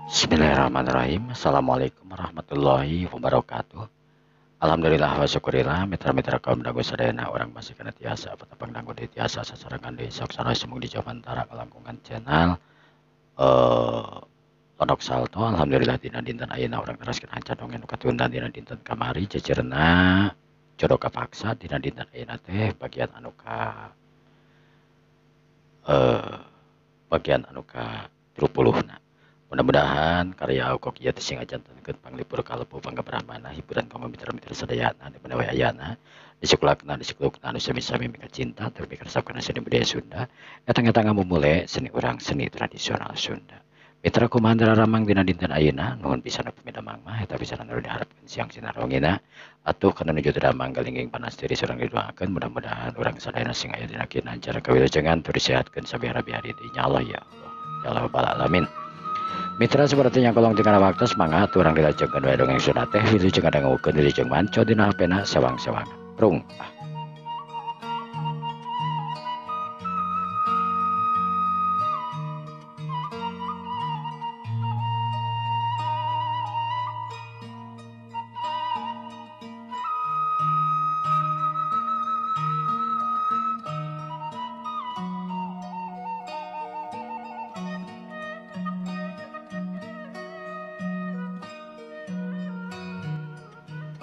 Bismillahirrahmanirrahim. Assalamualaikum warahmatullahi wabarakatuh. Alhamdulillah wa syukurillah mitra-mitra kaum dangu sadayana orang masih kana tiasa patapang dangu deui tiasa sasarengan deui sok sareng sumung di Jawantara kalangkungan channel Pondok Salto. Alhamdulillah dina dinten ayeuna urang teraskeun hanca dongeng nu katunda dina dinten kamari ceceurna jodoh kapaksa dina dinten ayeuna teh bagian anu ka bagian anu ka 30 na. Mudah-mudahan karya Ukok ieu teh sing ajantenkeun panglipur kalebu panggabrahmana hiburan kanggo mitra-mitra sadayana di mana we ayana disukulakna disukulukna anu sami-sami mika cinta teu mika resep kana seni budaya Sunda eta ngamumule seni urang seni tradisional Sunda. Mitra kumaha ramang dina dinten ayeuna nuhun pisan pamidamang mah eta pisan anu diharapkeun siang sinarongina atuh kana nuju teu damang galingging panas diri surang didoakeun mudah-mudahan urang sadayana sing aya dina kinancar kawilujengan tur disehatkeun sabihara-bihari deui nya Allah ya Allah ya Rabbal alamin. Mitra sepertinya kolong tinggal waktu semangat urang dilajengkeun wae dongeng Sunda teh wilujeng ngadangukeun wilujeng manco dina hapena sewang-sewang. Prung.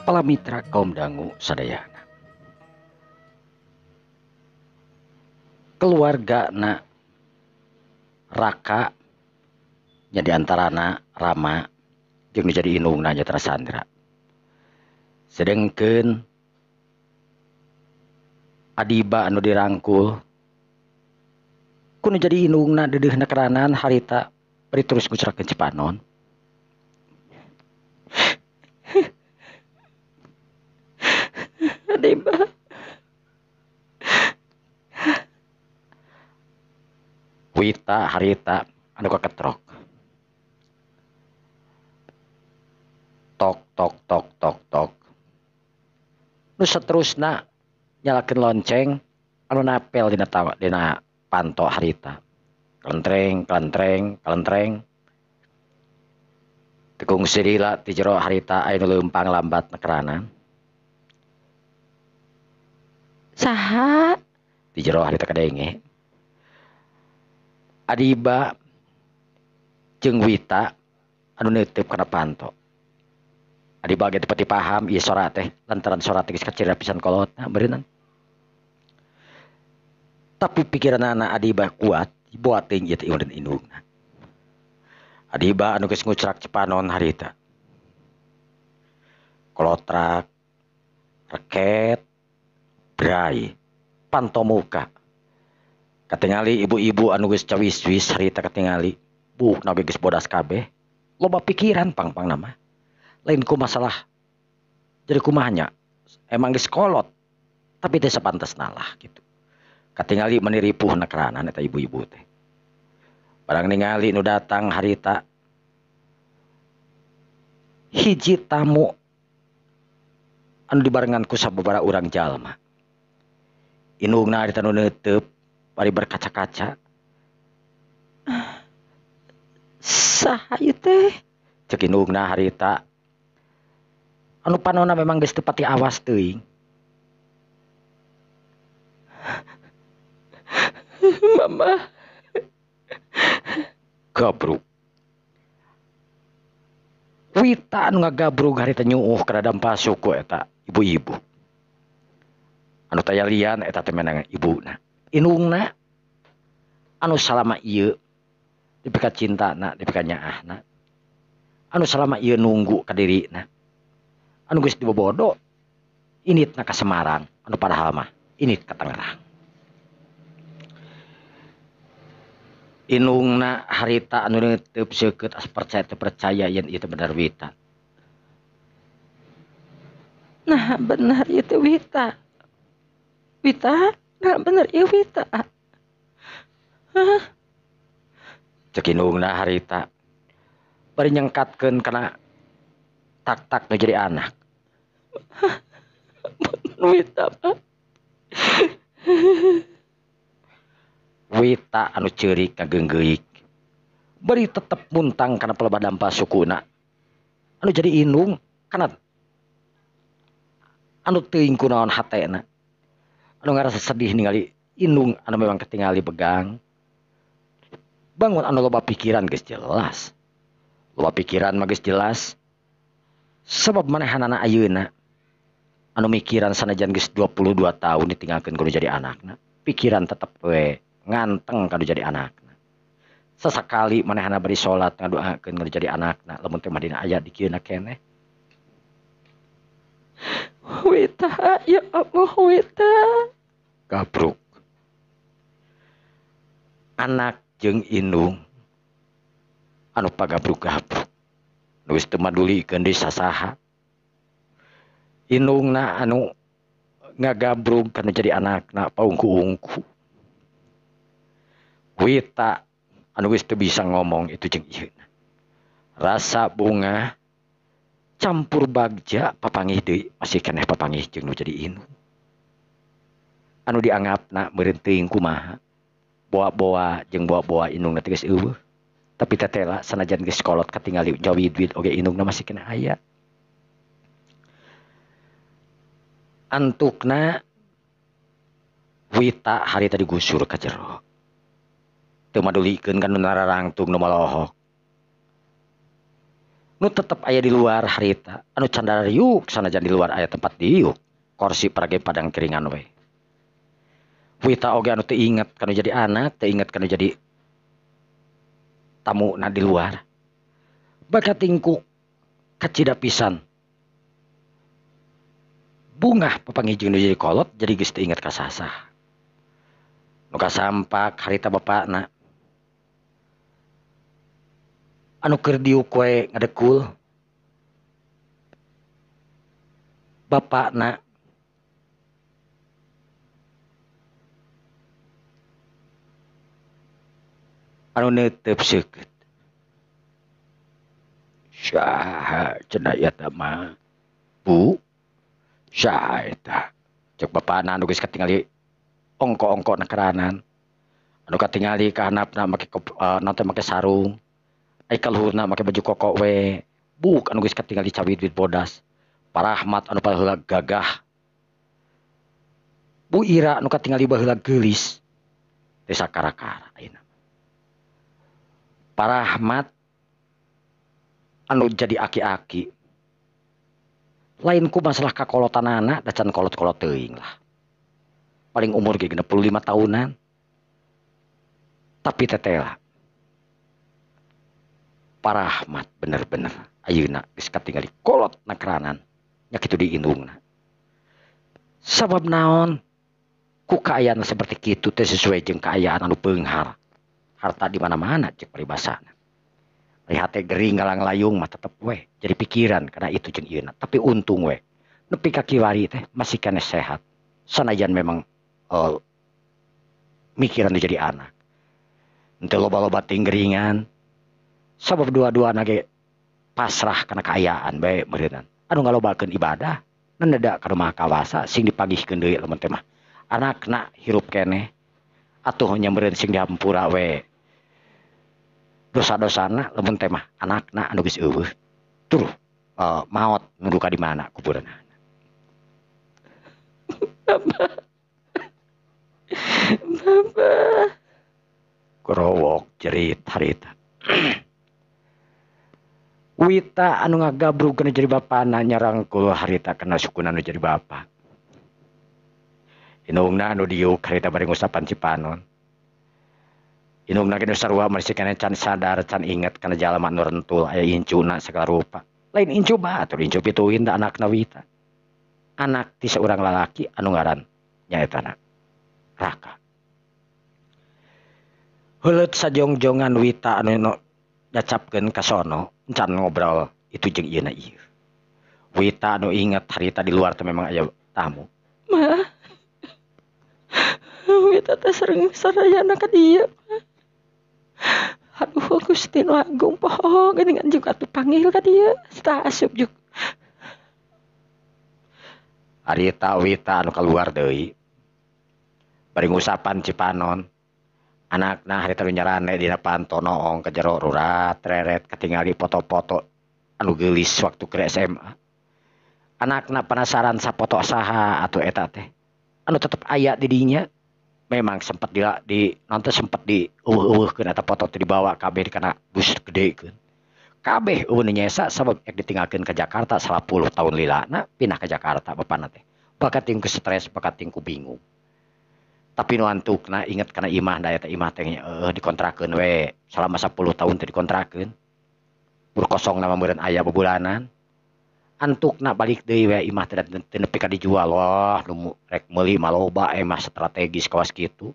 Pala mitra kaum dangu sadayana. Keluarga na Raka nya diantarana Rama jeung nu jadi indungna nya Sandra. Sedengkeun Adiba anu dirangkul ku nu jadi indungna deudeuhna keranan harita bari terus ngucrakeun cipanon. Adiba, Wita harita anu kaketrok. Tok tok tok tok tok. Nu saterusna nyalakeun lonceng anu napel dina tawa dina panto harita. Kelentreng kelentreng kelentreng. Teu kungsi lila ti jero harita aya nu leumpang lambat nekeranan. Saha? Di jero harita kadenge. Adiba jeung Wita anu neuteup kana panto. Adiba ge teu pati paham ieu sora teh lantaran sora teh geus kacida pisan kolotna beureunan. Tapi pikiranana Adiba kuat dibawa teuing ieu teh ieu indungna. Adiba anu geus ngucrak cipanon harita. Kolotrak, reket, bray, panto muka. Katingali ibu-ibu anu geus cawis-wis harita katingali, buukna ge geus bodas kabeh. Loba pikiran pang-pang nama. Lain ku masalah jadi kumaha nya, emang geus kolot tapi teu sapantasna lah gitu. Katingali meuni ripuh nekeranan eta ibu-ibu teh. Barang ningali nu datang harita hiji tamu anu dibarengan ku sababaraha urang jalma. Indungna harita nu neuteub bari berkaca-kaca. Saha ieu teh? Ceuk indungna harita. Anu panonna memang geus teu pati awas teuing. Mama. Gabrug. Wita anu ngagabrug harita nyuuh kana dampa suku eta ibu-ibu. Anu taya lian eta teh menang ibuna. Indungna anu salama ieu dipika cintana, dipika nyaahna. Anu salama ieu nunggu ka dirina. Anu geus dibobodo initna ka Semarang, anu padahal mah init ka Tangerang. Indungna harita anu neuteub seukeut asa percaya teu percaya yen ieu teh bener Wita. Nah bener ieu teh Wita. Wita, nah bener ieu Wita. Hah? Ceuk indungna harita bari nyengkatkeun kana tak-tak nu jadi anak. Wita mah. Wita anu ceurik ngageunggeuyik. Bari tetep muntang kana pelebah dampa sukuna. Anu jadi indung kana anu teuing kunaon hatena. Anu ngarasa sedih ningali indung anu memang ketingali begang. Bangun anu loba pikiran geus jelas. Loba pikiran mah geus jelas. Sebab manehanana ayeuna anu mikiran sanajan geus 22 tahun ditinggalkeun kudu jadi anakna. Pikiran tetep we nganteng kanu jadi anakna. Sesekali manehana bari salat ngadoakeun kudu jadi anakna lamun teh mah dina aya di kieu keneh. Wita, ya Allah Wita. Gabruk. Anak jeung indung anu pagabruk-gabruk. Nu geus teu madulikeun deui sasaha. Indungna anu ngagabrug kanu jadi anakna paungku-ungku. Wita anu geus teu bisa ngomong itu jeung ieu. Rasa bunga campur bagja papanggih deui masih keneh papanggih jeung nu jadi indung. Anu dianggapna meureun teuing kumaha. Boa-boa jeung boa-boa indungna teh geus eueuh. Tapi tetela sanajan geus kolot katingali jawid-wid oge indungna masih keneh aya. Antukna Wita harita digusur ka jero. Teu madulikeun ka nu nararangtung nu molohok. Nu tetep aya di luar harita, anu candara riuk sanajan di luar aya tempat diuk, korsi parage padang keringan we. Wita oge anu teu inget kanu jadi anak, teu inget kanu jadi tamu na di luar. Bakatingku kacida pisan. Bungah papanggih jeung nu jadi kolot jadi geus teu inget ka sasah. Nu kasampak harita bapakna. Anu keur diuk we ngadekul. Bapakna anu neuteup seukeut. Saha cenah eta mah? Bu, saha eta? Cek bapakna anu geus katingali ongko-ongko na keranan. Anu katingali ka handapna make naon teh make sarung. Ai ka luhurna make baju koko we. Buk anu geus katingali cawit-wit bodas. Parahmat anu baheula gagah. Bu Ira anu katingali baheula geulis. Teu sakara-kara ayeuna. Parahmat anu jadi aki-aki. Lain ku masalah kakolotanana da can kolot-kolot teuing lah. Paling umur ge 65 tahunan. Tapi tetela. Parahmat bener-bener ayeuna geus katingali kolot na keranan nya kitu di indungna. Sabab naon ku kaayaan seperti kitu teh sesuai jeung kaayaan anu beunghar. Harta di mana-mana cek paribasana. Ari hate gering galang layung mah tetep we jadi pikiran karena itu jeung ieuna. Tapi untung we nepi ka kiwari teh masih keneh sehat. Sanajan memang mikiran nu jadi anak. Henteu loba-loba tinggeringan. Sabab dua-duana ge pasrah kana kaayaan bae meureunnan. Anu ngalobakeun ibadah, nendeda ka Maha Kawasa sing dipagihkeun deui lamun teh mah. Anakna hirup keneh atuh nya meureun sing dihampura we. Dosa-dosana lamun teh mah anakna anu geus eueuh. Tuh maot nu duka di mana kuburanna. Bapak. Bapak. Gorowok jerit harita. Wita anu ngagabrug kana jadi bapana nyarangkul harita kana sukuna nu jadi bapa. Indungna anu diuk harita bari ngusapan cipanon. Indungna ge nu sarua masih keneh can sadar can inget kana jalma nu rentul aya incuna sagala rupa. Lain incu batur incu pituin da anakna Wita. Anak ti saurang lalaki anu ngaran nyaetana Raka. Heuleut sajongjongan Wita anu nyacapkeun ka sono encan ngobrol itu jeung ieuna ieu. Wita anu inget harita di luar teh memang aya tamu. Ma. Wita teh sering sarayana ka dieu. Aduh Gusti nu agung poho geuningan juga atuh panggil ka dieu. Tah asup juk. Harita Wita anu kaluar deui. Bari ngusapan cipanon. Anakna harita nu nyarane dina panto noong ka jero rurat reret katingali foto-foto anu geulis waktu keur SMA. Anakna penasaran sapoto saha atuh eta teh. Anu tetep aya di dinya. Memang sempat di nanti sempat di eueuh-eueuhkeun eta foto teh dibawa kabeh kana bus gedekeun. Kabeh eueuh nu nyesa sabab ek ditinggalkeun ka Jakarta 10 tahun lilana pindah ka Jakarta bapana teh. Bakat ting ku stres, bakat ting ku bingung. Tapi nu antukna inget kana imah da eta imah teh dikontrakeun we selama 10 tahun teh dikontrakeun. Bur kosong na meureun aya bebulanan. Antukna balik deui we imah teh teu nepi ka dijual. Wah, nu rek meuli mah loba emah strategis kawas kitu.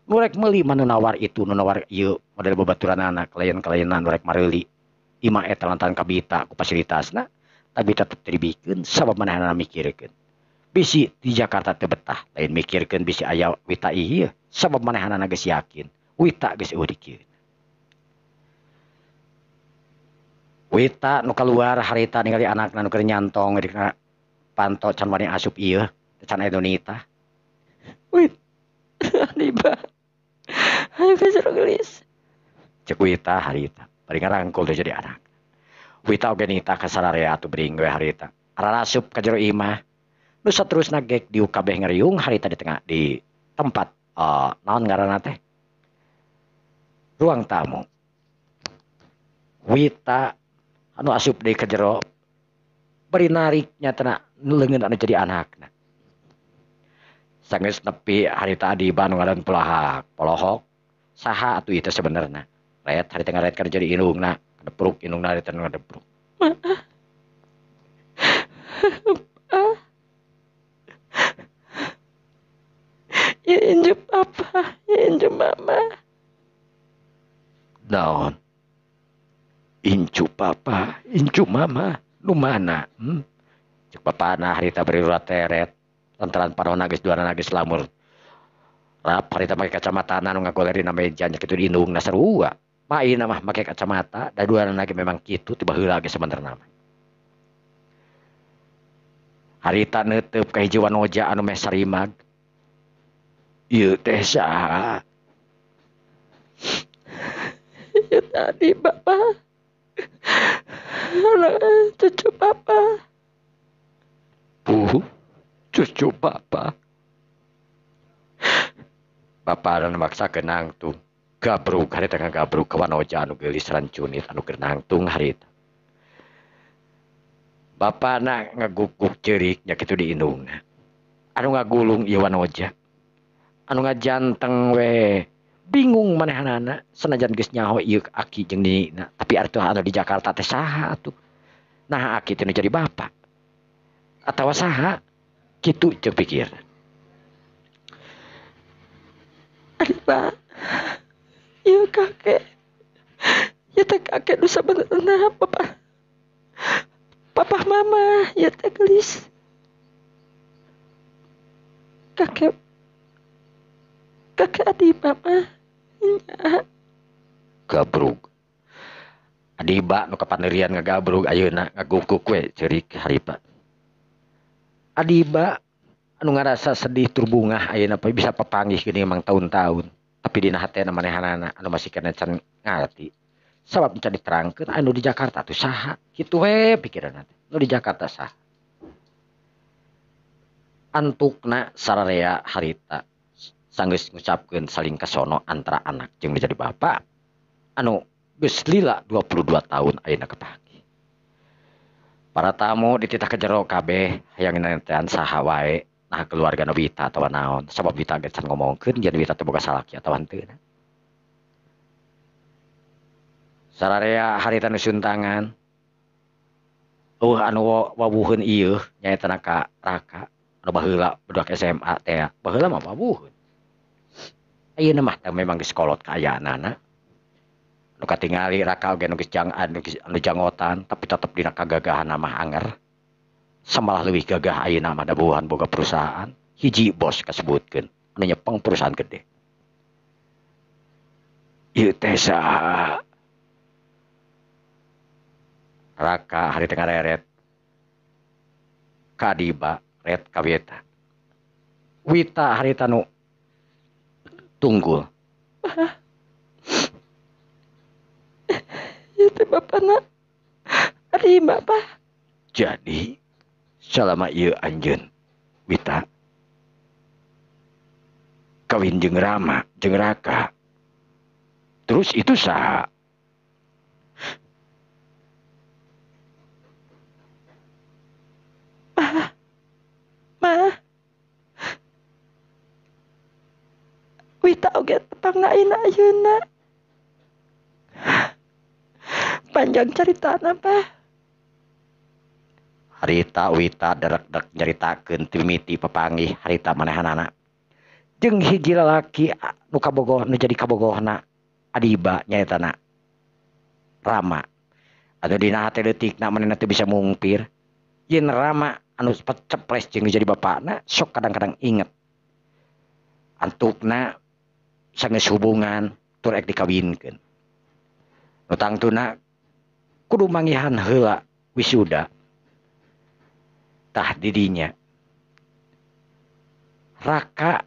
Nu rek meuli mah nu nawar itu, nu nawar ieu model babaturanana, klien-klienan nu rek mareuli. Imah eta lantaran kabita ku fasilitasna, tapi tetep teu dibikeun sabab manehna mikirkeun. Bisi di Jakarta teu betah, lain mikirkeun bisi aya Wita ieu, sabab manehanana geus yakin Wita geus eueuh dikieun. Wita nu kaluar harita ningali anakna nu keur nyantong di panto can wani asup ieu, can aya nu nitah. Wit, Adiba. Ayo ka jero geulis. Ceuk Wita harita, bari ngarangkul teh jadi anak. Wita oge nitah ka sararea atuh bering we harita. Ararasup ka jero imah. Nu saterusna gek diuk kabeh ngeriung harita di tengah di tempat naon ngaranna teh? Ruang tamu. Wita anu asup deui ka jero bari narik nyatana leungeun anu jadi anakna. Sanggeus nepi harita Adiba nu ngaran polahak, polohok saha atuh ieu teh sebenarna. Ret harita ngaret ka jadi indungna, kadepruk indungna harita nu ngadepruk. Ya inju papa, ya inju mama. Naon? Incu papa, incu mama, nu mana? Cek bapana harita beri urat teret, lantaran parona geus duana geus lamur. Rap harita make kacamata nu ngagoler dina meja nya kitu diindungna sarua. Maina mah make kacamata, da duana ge memang kitu ti baheula ge sabenerna mah. Harita neuteub ka hiji wanoja anu meh sarimag. Ieu teh saha? Ieu tadi bapa. Anak cucu papa. Bu, cucu papa. Bapa anu maksakeun nangtung. Gabrug harita ngagabrug ka wanoja anu geulis rancunit anu keur nangtung harita. Bapana ngaguguk ceurik nya kitu di indungna. Anu ngagulung ieu wanoja. Anu ngajanteng we bingung manehanana sanajan geus nyaho ieu aki jeung nina tapi atuh anu di Jakarta teh saha atuh. Nah aki teh nu jadi bapa atawa saha kitu ceuk pikir. Adiba, ieu kakek. Ieu teh kakek nu sabenerna papa. Papa mama ieu teh geulis. Kakek Kakek Adiba mah nya. Gabrug. Adiba nu kapanerian ngagabrug ayeuna ngaguguk we ceurik harita. Adiba anu ngarasa sedih tur bungah ayeuna bisa papanggih geuning emang taun-taun. Tapi dina hatena manehanana anu masih keneh can ngarti. Sabab can diterangkeun anu di Jakarta tuh saha kitu we pikiranna teh. Nu di Jakarta saha. Antukna sararea harita sanggeus ngucapkeun saling kasono antara anak jeung jadi bapa anu geus lila 22 tahun ayeuna kapanggih. Para tamu dititah ka jero kabeh hayang nantean saha wae nah keluarga nu Wita atawa naon sabab Wita ge can ngomongkeun yen Wita teh boga salaki atawa henteu. Sararea harita nu suntangan eueuh anu wawuheun ieu nyaeta ka Raka anu baheula budak SMA teh baheula mah wawuheun. Ayeuna mah teh memang geus kolot kaayaanana. Nu katingali Raka oge nu geus anu jangotan tapi tetep dina kagagahanna mah anger. Samalah leuwih gagah ayeuna mah dabuhan boga perusahaan, hiji bos kasebutkeun anu nyepeng perusahaan gede. Ieu teh saha? Raka harita ngareret. Ka Adiba ret ka Wita. Wita harita nu tunggul. Bah. Ieu teh bapana Adiba, Bah. Jadi selama ieu anjeun Wita kawin jeung Rama jeung Raka. Terus itu saha? Mah. Mah. Wita oge tepang ayeuna ayeuna. Panjang caritana, Bah. Harita Wita derek-derek nyaritakeun ti mimiti papanggih harita manehanana. Jeung hiji lalaki nu kabogoh nu jadi kabogohna Adiba nyaetana Rama. Anu dina hate leutikna manehna teu bisa mungpir. Yen Rama anu ceples jeung jadi bapakna sok kadang-kadang inget. Antukna sanggeus hubungan tur ek dikawinkeun. Nu tangtuna kudu manggihan heula wisuda. Tah didinya Raka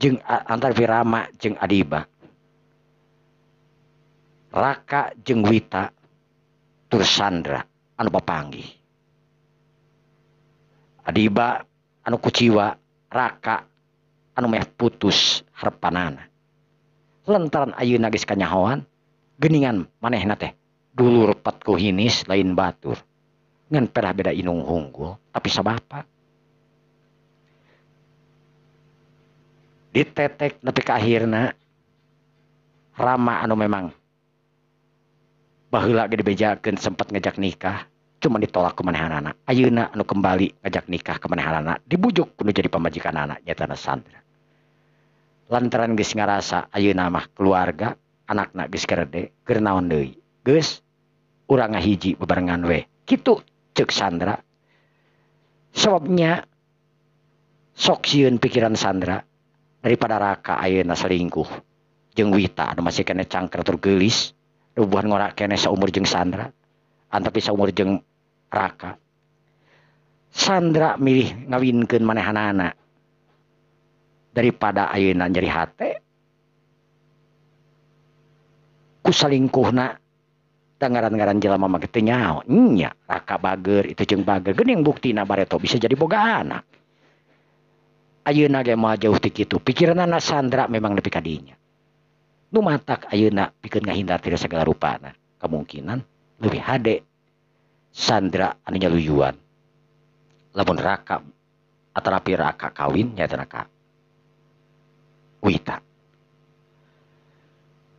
jeung antar Rama jeung Adiba, Raka jeung Wita tur Sandra anu papanggih. Adiba anu kuciwa, Raka anu meh putus harepanana. Lantaran ayeuna geus kanyahoan geuningan manehna teh dulur pat ku hinis lain batur. Ngan perah beda inung hunggul tapi sabapa. Ditetek nepi ka akhirna Rama anu memang baheula ge dibejakeun sempat ngajak nikah cuma ditolak ku manehanana. Ayeuna anu kembali ngajak nikah ka manehanana dibujuk kudu jadi pamajikanana nyaetana Sandra. Lantaran geus ngarasa ayeuna mah keluarga anakna geus garede keur naon deui. Geus urang ngahiji bebarengan we. Kitu ceuk Sandra. Sababnya sok sieun pikiran Sandra daripada Raka ayeuna selingkuh jeung Wita anu masih keneh cangker tur geulis, rubuhan ngora keneh saumur jeung Sandra, antapi saumur jeung Raka. Sandra milih ngawinkeun manehanana daripada ayeuna nyeri hate ku salingkuhna. Ngaran-ngaran jelema mah teu nyaho nya Raka bager itu jeung bager geuning buktina bareto bisa jadi boga anak. Ayeuna ge moal jauh ti kitu pikiranana Sandra memang nepi ka dinya. Nu matak ayeuna pikeun ngahindar tina sagala rupana kemungkinan leuwih hade Sandra anu nyaluyuan lamun Raka atanapi Raka kawin nyaeta ka Wita.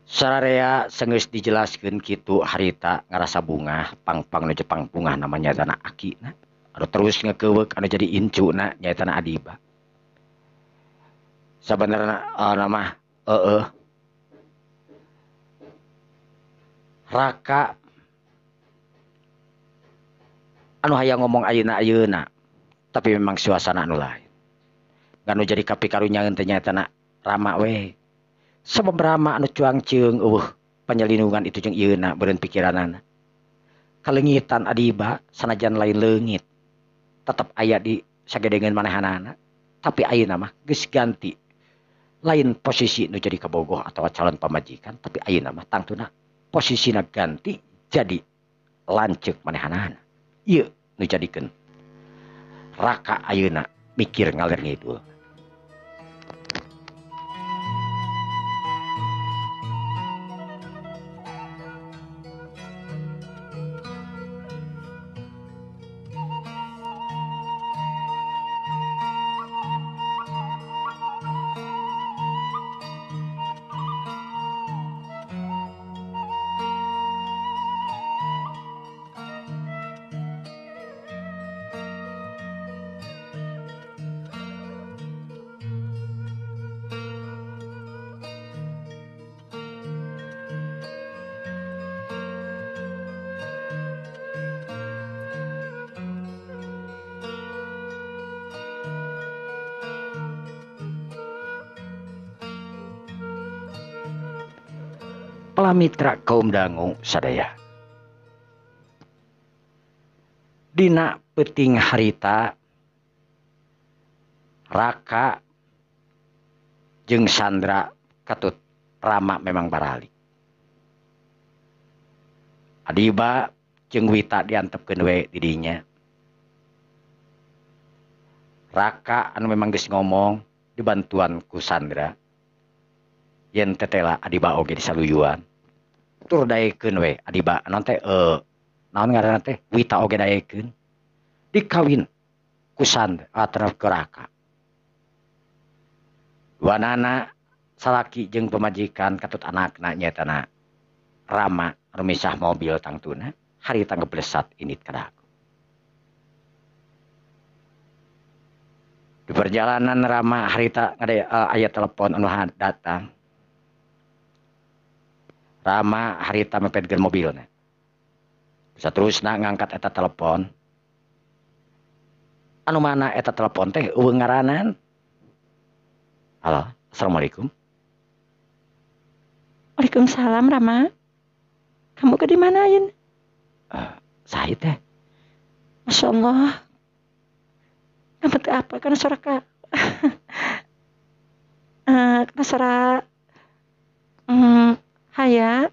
Sararea sanggeus dijelaskeun kitu harita ngarasa bungah pang-pang nu Jepang bungah namanya nyaetana akina anu terus ngekeuweuk anu jadi incuna nyaetana Adiba. Sabenerna nama heueuh Raka anu hayang ngomong ayeuna-ayeuna tapi memang suasana anu lain. Nganu jadi kapikarunyaeun teh nyaetana Rama we. Sebab Rama anu cuang ceung eueuh panyelindungan itu jeung ieuna beureun pikiranana. Kalengitan Adiba sanajan lain leungit tetep aya di sagedengeun manehanana tapi ayeuna mah geus ganti. Lain posisi nu jadi kabogoh atawa calon pamajikan tapi ayeuna mah tangtuna posisina ganti jadi lanceuk manehanana. Ieu nu jadikeun Raka ayeuna mikir ngaler ngidul. Palamitra kaum dangu sadaya. Dina peuting harita Raka jeung Sandra Katut Rama memang baralik. Adiba jeung Wita diantepkeun we di dinya. Raka anu memang geus ngomong dibantuan ku Sandra. Yen tetela Adiba oge disaluyuan. Tur daekeun we Adiba naon teh naon ngaranna teh Wita oge daekeun. Dikawin ku Sandra atraf ke Raka. Duanana salaki jeung pamajikan katut anakna nyaetana Rama anu misah mobil tangtuna harita ngeblesat init ka dagu. Di perjalanan Rama harita aya telepon anu datang. Rama harita mepetkeun mobilna. Saterusna ngangkat eta telepon. Anu mana eta telepon teh eueuh ngaranan. Halo, assalamualaikum. Waalaikumsalam Rama. Kamu ke di mana Yin? Saya teh. Masya Allah. Kamu teh apa? Karena suara kak. Karena suara Haya.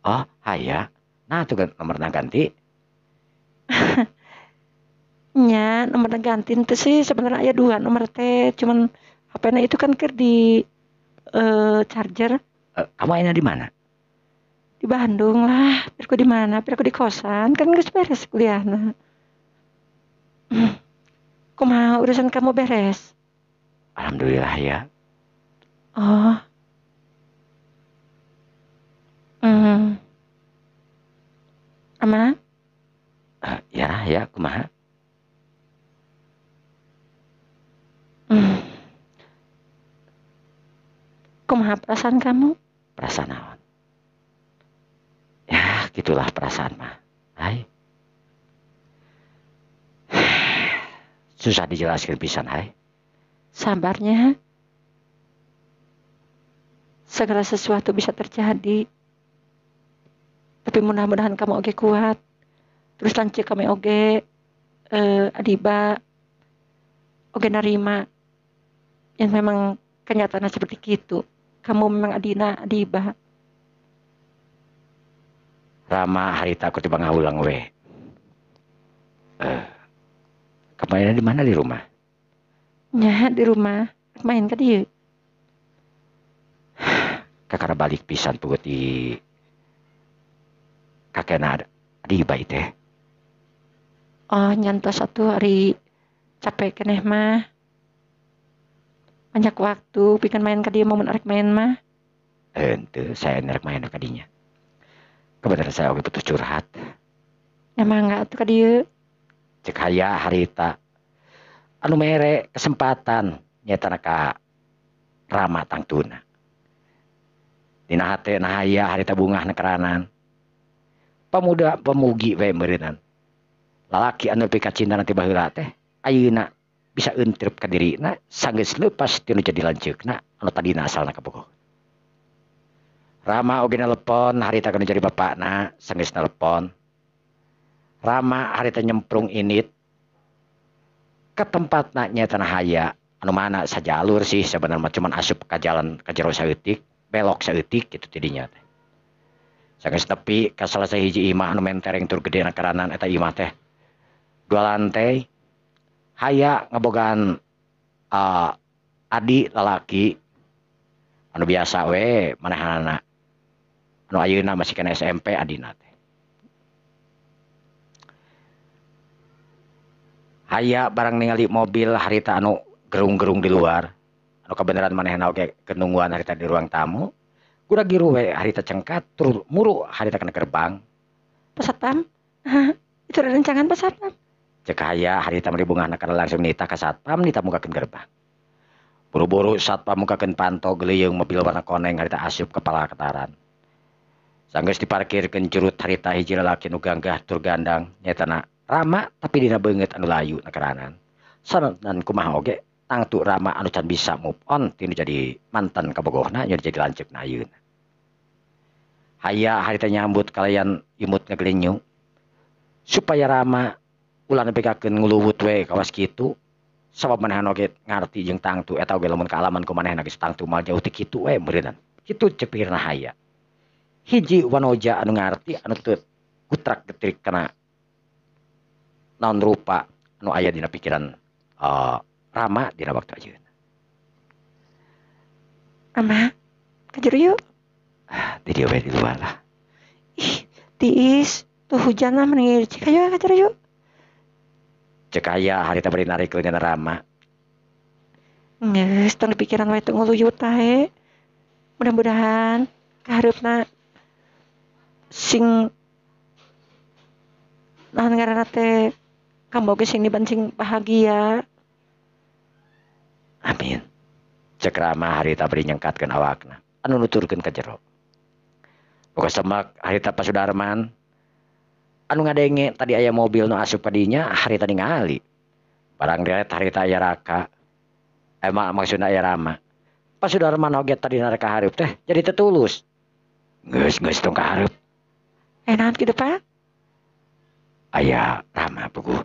Oh, Haya. Nah, itu kan nomornya ganti. Nya, nomornya ganti itu sih sebenarnya ada dua nomor teh, cuman HP-nya itu kan ker di charger. Kamu akhirnya di mana? Di Bandung lah. Biar aku di mana? Biar aku di kosan. Kan geus beres kuliahna. Kumaha urusan kamu beres? Alhamdulillah ya. Oh. Ama? Ya, kumaha? Kumaha perasaan kamu? Perasaan naon? Ya, gitulah perasaan mah. Hai. Susah dijelaskan pisan, hai. Sabarnya. Segala sesuatu bisa terjadi. Tapi mudah-mudahan kamu oge kuat. Terus lanjut kami oge Adiba oge narima yang memang kenyataannya seperti itu. Kamu memang Adina Adiba. Rama harita aku tiba ngawulang we. Kemarin di mana, di rumah? Ya, di rumah. Main ke dia. Kakara balik pisan tuh di kakena Adiba itu. Oh, nyantos satu hari capek keneh mah. Banyak waktu bikin main ke dia mau menarik main mah. Ente, saya narik main ke dinya. Kebetulan saya oge butuh curhat. Emang enggak tuh ke dia. Cek haya harita. Anu mere kesempatan nyata ka Rama tangtuna. Dina hate nah haya harita bungah nekeranan. Pemuda pemugi we meureunnan. Lalaki anu pika cinta nanti baheula teh ayeuna bisa entrep ka dirina sanggeus leupas ti nu jadi lanceukna anu tadina asalna kabogoh. Rama oge nelepon harita kana jadi bapakna sanggeus nelepon. Rama harita nyemprung init ke tempatna nyaeta haya anu mana sajalur sih sebenarnya cuman asup ka jalan ka jero saeutik belok saeutik kitu tidinya teh. Sanggeus tepi ka salah sahiji imah anu mentereng tur gede nakaranan eta imah teh dua lantai. Haya ngebogaan adi lalaki anu biasa we manehanana anu ayeuna masih kana SMP adina teh. Haya barang ningali mobil harita anu gerung-gerung di luar anu kebenaran manehna oge kenungguan harita di ruang tamu gura-giru we harita cengkat tur muru harita kana gerbang. Pak Satpam? Itu ada rencangan Pak Satpam. Cek haya harita meri bungahna kana langsung nita ka satpam nita mukakeun gerbang. Buru-buru satpam mukakeun panto geleuyeung mobil warna koneng harita asup kepala ketaran. Sanggeus diparkirkeun curut harita hiji lalaki nu ganggah tur gandang nyaetana Rama tapi dina beungeut anu layu nakeranan. Sanan kumaha oge tangtu Rama anu can bisa move on tinu jadi mantan kabogohna nya jadi lanceukna ayeuna. Haya harita nyambut kalayan imut ngagelenyung supaya Rama ulah nepikakeun nguluwut we kawas kitu. Sabab manehna oge ngarti jeung tangtu eta oge lamun kaalaman ku manehna geus tangtu moal jauh ti kitu we meureunnan. Kitu cepirna haya. Hiji wanoja anu ngarti anu teu gutrak getrik kana naon rupa anu aya dina pikiran Rama dina waktu ayeuna. Rama, ka jero yuk. Di dieu we di luar lah. Ih, tiis, tuh hujan lah mending cik ayo ka jero yuk. Cek aya harita bari narik leungeun Rama. Geus tong dipikiran wae teu nguluyut tae. Mudah-mudahan kahareupna sing naon ngaranna teh kamu oge sing dibancing bahagia. Amin. Cek Rama harita bari nyengkatkeun awakna anu nuturkeun ka jero. Boga semak harita Pak Sudarman anu ngadenge tadi aya mobil nu asup ka dinya harita ningali. Barang deret harita aya Raka. Maksudna aya Rama. Pak Sudarman oge tadi narek ka hareup teh jadi teu tulus. Geus geus tong ka hareup. Naon kitu Pak? Aya Rama puguh.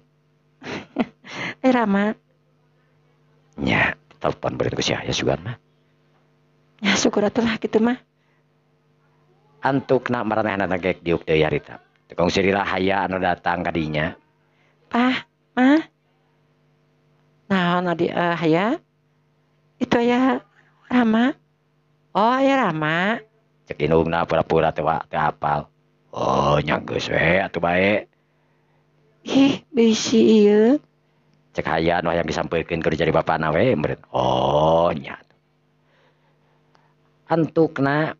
Rama. Nya, telepon beureun ku si aya sugan mah. Ya syukur atuh lah kitu mah. Antukna maranehna ge diuk deui harita. Tekong sirila haya anu datang ka dinya. Pah, mah. Naon adi haya? Itu aya Rama. Oh, aya Rama. Cek indungna pura-pura teu apal. Oh, nya geus we atuh bae. Ih, bisi ieu. Cek haya anu hayang disampeurkeun kudu jadi bapana we meureun. Oh, nya. Antukna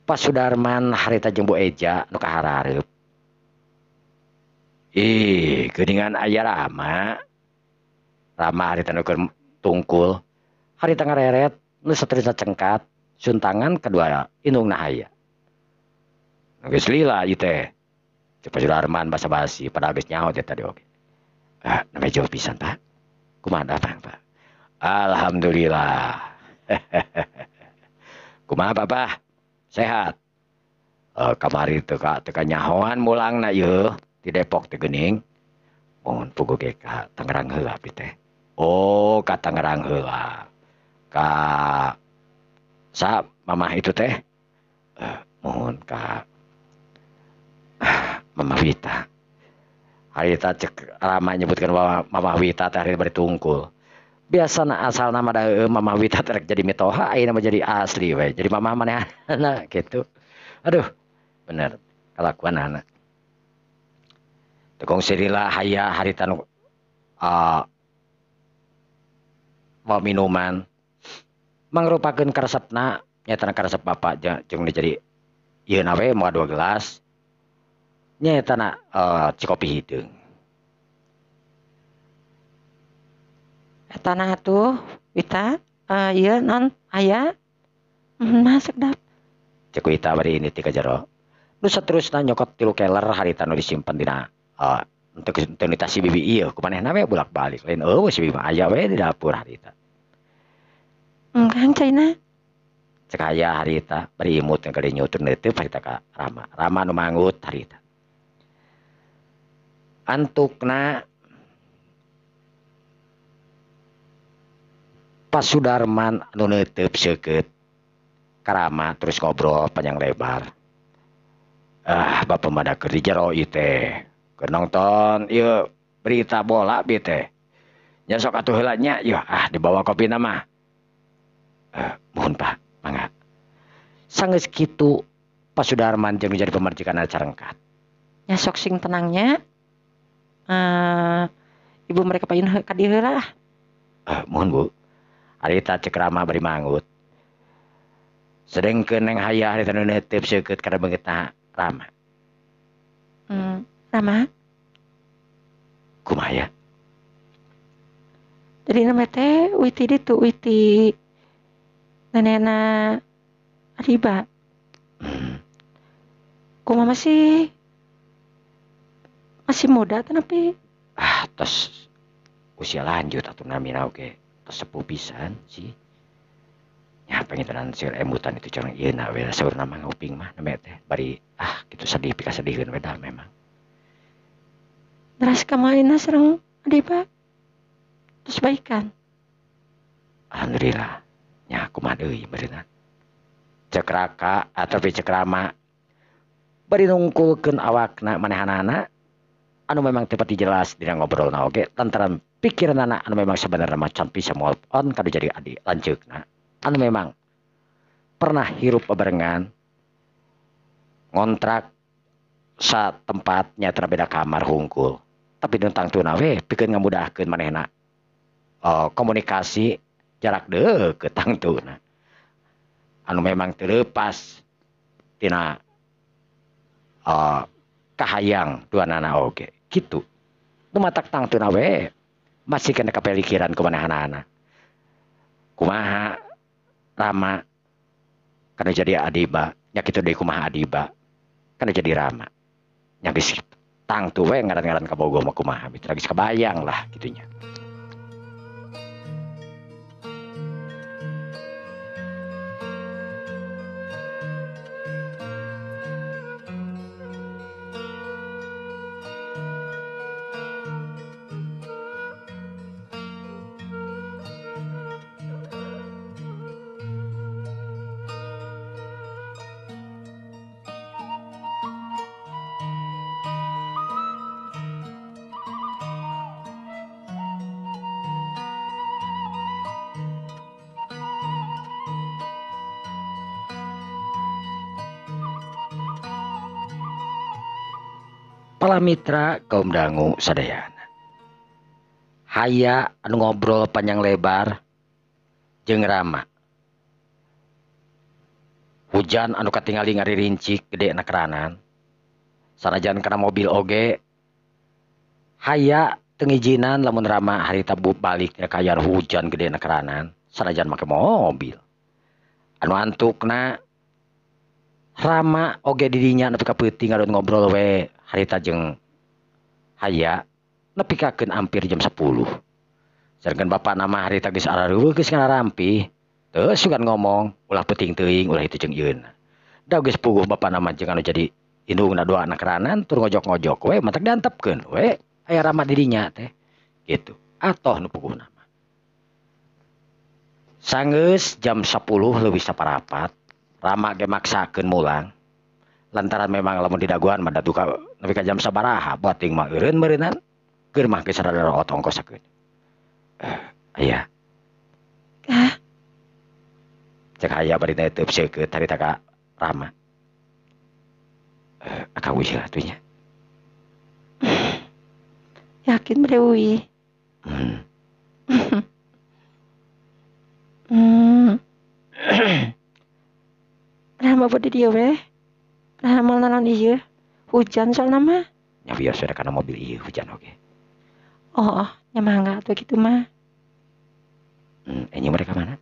Pak Sudarman harita jeung Bu Eja nu kaharareup. Ih, geuningan aya Rama. Rama harita nu keur tungkul. Harita ngareret nu saterusna cengkat suntangan kedua indungna haya. Geus lila ieu teh. Cek Pak Sudarman basa-basi padahal geus nyaho teh tadi oge. Ah, namanya jauh pisan, Pak. Kumaha datang, Pak? Alhamdulillah. Kumaha Bapak? Sehat. Kamari teu ka nyahoan mulangna ieu di Depok teh geuning. Mohon puguh ge ka Tangerang heula abdi teh. Oh, ka Tangerang heula. Ka sa mamah itu teh? Mohon ka Mama Wita. Harita cek Rama nyebutkan Mama Wita teh harita bari tungkul. Biasana asal nama da Mama Wita teh rek jadi mitoha ayeuna mah jadi asli we. Jadi mamah manehna gitu. Aduh, bener kalakuanana. Tekong sirila haya harita nu mau minuman mangrupakeun karesepna nyaeta karesep bapak jeung jadi ieu na we moal 2 gelas. Nyaeta na cikopi hideung. Eta na atuh Wita, ieu non aya masuk dap. Cek Wita bari ini ti ka jero. Nu saterusna nyokot 3 keler harita nu disimpen dina teu nitah si bibi ieu kumanehna we bolak-balik lain eueuh si bibi mah aya we di dapur harita. Engkang caina. Cek aya harita bari imut yang kali nyutur neuteuf harita ka Rama. Rama nu manggut harita. Antukna Pak Sudarman anu neuteuf seukeut ka Rama terus ngobrol panjang lebar. Ah, bapak mah da keur di jero ieu teh. Keur nonton ieu berita bola bi teh. Nya sok atuh heula nya, yeuh ah dibawa kopina mah. Mohon Pak, mangga. Sanggeus kitu Pak Sudarman jeung jadi pamajikanna carengkat. Nya sok sing tenangnya. Ibu mereka payun ka dieu heula lah. Mohon Bu. Harita cek Rama bari manggut. Sedengkeun neng haya harita nu neuteuf seukeut kana beungeutna Rama. Rama. Kumaha ya? Jadi nama teh Witi ditu Witi nenena Ariba. Kumaha masih muda tapi ah tos usia lanjut atuh namina oge. Tos sepuh pisan sih. Ya pengen seur emutan itu corong ieu na we saur nama nguping mah name teh bari ah kitu sedih pikasedihkeun we dah memang. Teras kamaina sareng Adiba terus baikan. Alhamdulillah nya kumaha deui meureunna. Cek Raka ataupun cek Rama bari nungkulkeun awakna manehanana anu memang teu pati jelas dina ngobrolna oge lantaran pikiranana anu memang sebenarnya macam bisa move on kadu jadi adi lanceukna anu memang pernah hirup bebarengan ngontrak sa tempatnya terbeda kamar hungkul tapi tentang tuna we pikeun ngamudahkeun manehna komunikasi jarak deukeut tangtuna anu memang teu leupas tina kahayang duanana oge kitu nu matak tangtuna we masih kena kapelikiran ku manehanana kumaha Rama kana jadi Adiba nya kitu deui kumaha Adiba kana jadi Rama nya geus tangtu we ngaran-ngaran kabogoh mah kumaha mitra geus kabayang lah kitunya. Mitra kaum dangu sadayana haya anu ngobrol panjang lebar jeung Rama hujan anu katingali ngaririncik gede na keranan sanajan kana mobil oge haya teu ngijinan lamun Rama harita balik tina kaayaan hujan gede na keranan sanajan make mobil anu antukna Rama oge didinya nepi ka peuting ngadon ngobrol we harita jeung haya nepi kakeun hampir jam 10. Sedangkan bapak nama harita geus arareuweuh geus ngarampih teu sugan ngomong ulah peuting teuing ulah itu jeung ieuna. Da geus puguh bapak nama jeung anu jadi indungna dua anak keranan tur ngojok-ngojok we matak diantepkeun we aya Rama didinya teh gitu. Atoh nu puguh nama. Sanggeus jam 10 leuwih saparapat Rama ge maksakeun mulang lantaran memang lamun didaguan mah duka nepi ka jam sabaraha bating mah eureun meureunnan keur mah geus rada otong kosakeun. Aya. Ah. Cek aya bari teh seukeut harita ka Rama. Akang uih atuh nya. Yakin bade uih. Rama bade dieu we. Nah, moal nanaon ieu. Hujan soalna mah. Nya biasa kana mobil ieu hujan oge. Oh, nya mangga atuh kitu mah. Enyi mereka mana?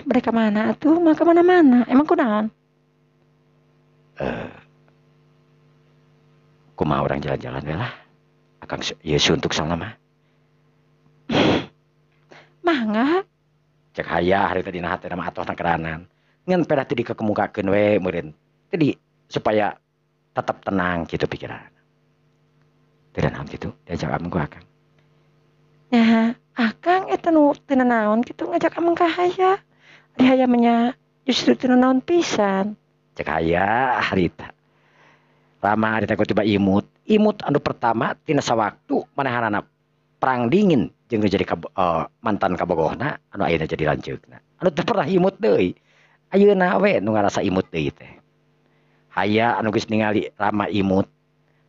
Mereka mana atuh? Mah ka mana-mana. Emang kunaon? Kumaha urang jalan-jalan we lah. Akang ieu suntuk soalna mah. Mangga. Cek haya harita dina hatena mah atoh na keranan. Ngan pedah teu dikemukakeun we meureun. Jadi supaya tetap tenang gitu pikiran. Teu naon kitu diajak ameng ku akang. Nah, akang eta nu teu nanaon kitu ngajak ameng ka haya. Ari haya mah nya justru teu nanaon pisan. Cek haya harita. Rama harita ku tiba imut. Imut anu pertama tina sawaktu manehanana perang dingin jeung jadi mantan kabogohna anu ayeuna jadi lanceukna. Anu teu pernah imut deui. Ayeuna we nu ngarasa imut deui teh. Haya anu geus ningali Rama imut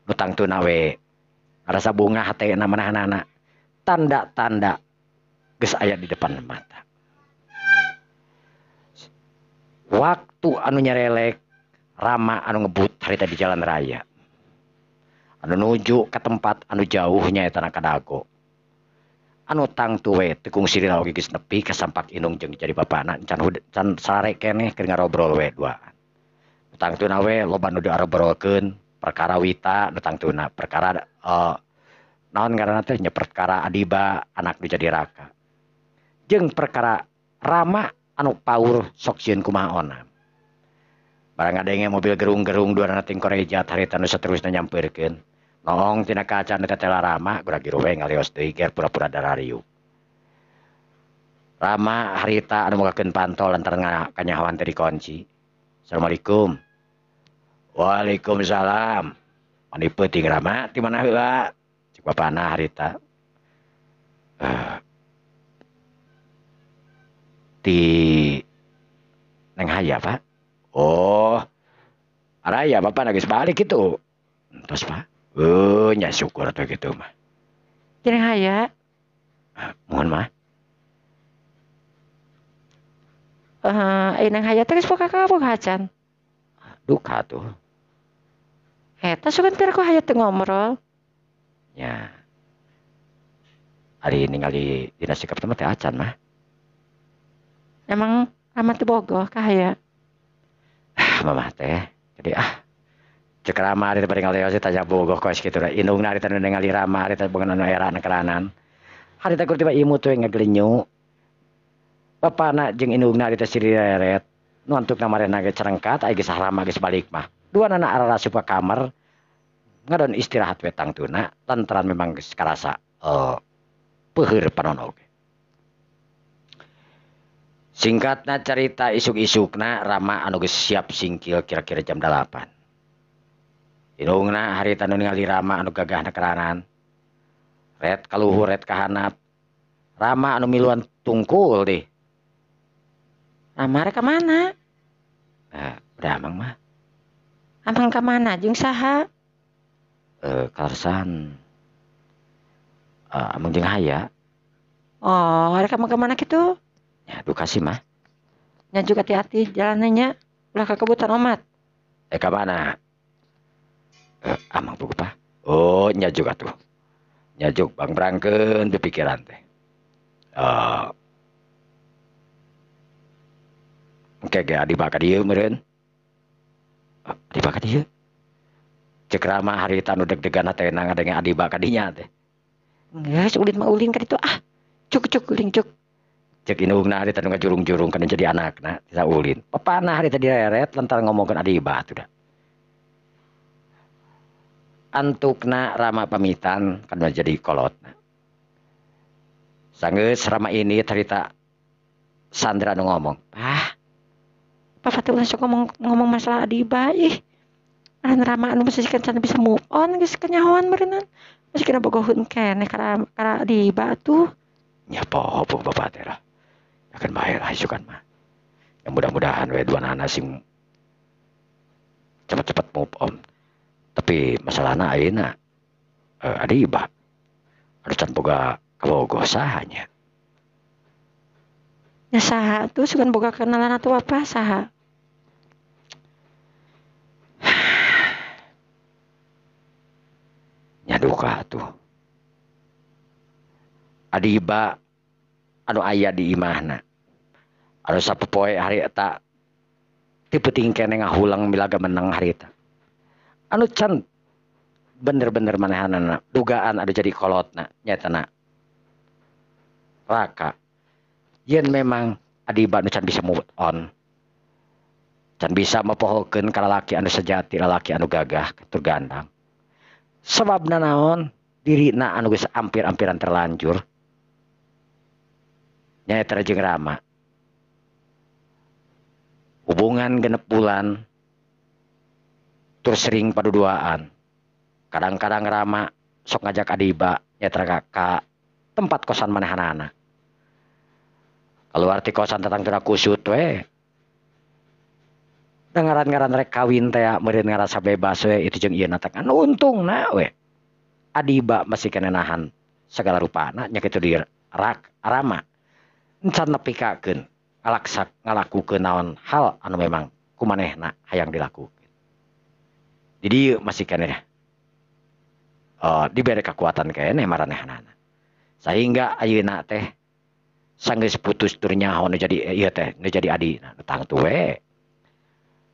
nu tangtuna we ngarasa bunga hatena manahanana tanda-tanda geus aya di depan mata. Waktu anu nyerelek Rama anu ngebut harita di jalan raya anu nuju ke tempat anu jauhnya eta ka Dago anu tangtu we teu kungsi oge geus nepi ka sampak indung jeung jadi bapana can sare keneh keur ngarobrol we duaan. Nu tangtuna we loba nu diarobrolkeun perkara Wita nu tangtuna perkara naon ngaranna teh nya perkara Adiba anak nu jadi raka jeung perkara Rama anu paur sok sieun kumaha onam. Barang ngadenge mobil gerung-gerung duanana ting korejat harita nu saterusna nyampeurkeun. Noong tina kaca nu tetela Rama gura-giru we ngalios deui ger pura-pura darariu. Rama harita anu mukakeun pantol lantaran kanyahoan teh dikunci. Assalamualaikum. Waalaikumsalam. Mani peuting Rama ti mana heula? Cek bapana harita. Ti Neng Haya, Pak. Oh. Araya bapak geus balik kitu. Entos, Pak. Nya syukur atuh kitu mah. Ti Neng Haya. Mohon mah. Neng Haya teh geus boga kabogoh acan. Duka tuh. Eta sugan pira ku Haya teu ngobrol. Nya. Ari ningali dina sikap teh mah teh acan mah. Emang Rama teu bogoh ka Haya? Mamah teh. Jadi cek Rama ari teh bari ngaleos tanya bogoh kos kitu da. Indungna ari teh nu ningali Rama ari teh boga nu era nekeranan. Harita kur tiba imut we ngagelenyu. Bapana jeung indungna ari teh sireret. Nu antukna marehna ge cerengkat ai geus Rama geus balik mah. Duanana ararasup ka kamar ngadon istirahat we tangtuna lantaran memang geus karasa peuheur panon oge. Singkatna carita isuk-isukna Rama anu geus siap singkil kira-kira jam 8. Indungna harita nu ningali Rama anu gagah nekeranan. Ret kaluhur ret kahanap. Rama anu miluan tungkul deh. Rama rek ka mana? Nah, udah amang mah. Amang ka mana jeung saha? Karsan. Amang jeung Haya. Oh, rek amang ka mana kitu? Ya, duka sih mah. Nya juga hati-hati jalannya, ulah kakebutan omat. Ka mana? Amang buku pa. Oh, nya juga tuh. Nya juk bang berangkeun di pikiran teh. Engke ge adi baka dieu meureun. Adi baka dieu. Cek Rama harita nu deg-degan hatena ngadenge adi baka dinya teh. Geus ulin mah ulin ka ditu ah. Cuk-cuk ulin cuk. Cek indungna harita nu ngajurung-jurung kana jadi anakna teu ulin. Papana harita direret lantaran ngomongkeun adi ba atuh da. Antukna Rama pamitan kana jadi kolotna. Sanggeus Rama ini harita Sandra nu ngomong, "Pah, Papa teh ulah sok ngomong masalah Adiba ih. Aran Rama anu masih can bisa move on geus kanyahoan meureunnan. Masih kena bogoheun keneh ka Adiba tuh." Nya poho bapak teh lah. Akan bae lah isukan mah. Ya mudah-mudahan we duanana sing cepat-cepat move on. Tapi masalahna ayeuna Adiba anu can boga kabogoh saha nya. Nya saha tuh sugan boga kenalan atau apa saha? Nya duka tuh. Adiba anu aya di imahna. Anu sapopoe harita ti peuting keneh ngahulang milaga menang harita. Anu can bener-bener manehanana dugaan anu jadi kolotna nyaetana Raka. Yen memang Adiba nu can bisa move on. Can bisa mapohokeun ka lalaki anu sejati, lalaki anu gagah tur gandang. Sababna naon? Dirina anu geus ampir-ampiran terlanjur. Nyaeta jeung Rama. Hubungan 6 bulan terus sering paduduaan. Kadang-kadang Rama sok ngajak Adiba nyaeta ka tempat kosan manehanana. Keluar ti kosan tatang teu kusut we. Da ngaran-ngaran rek kawin teh meureun ngarasa bebas we itu jeung ieu na teh kan untungna we. Adiba masih kena nahan segala rupana nya kitu di rak Rama. Encan nepikakeun ngalaksak ngalakukeun naon hal anu memang kumanehna hayang dilakukeun. Jadi masih keneh dibere kekuatan keneh maranehanana. Sehingga ayeuna teh sanggeus putus tur nyaho nu jadi ieu teh nu jadi adina nu tangtu we.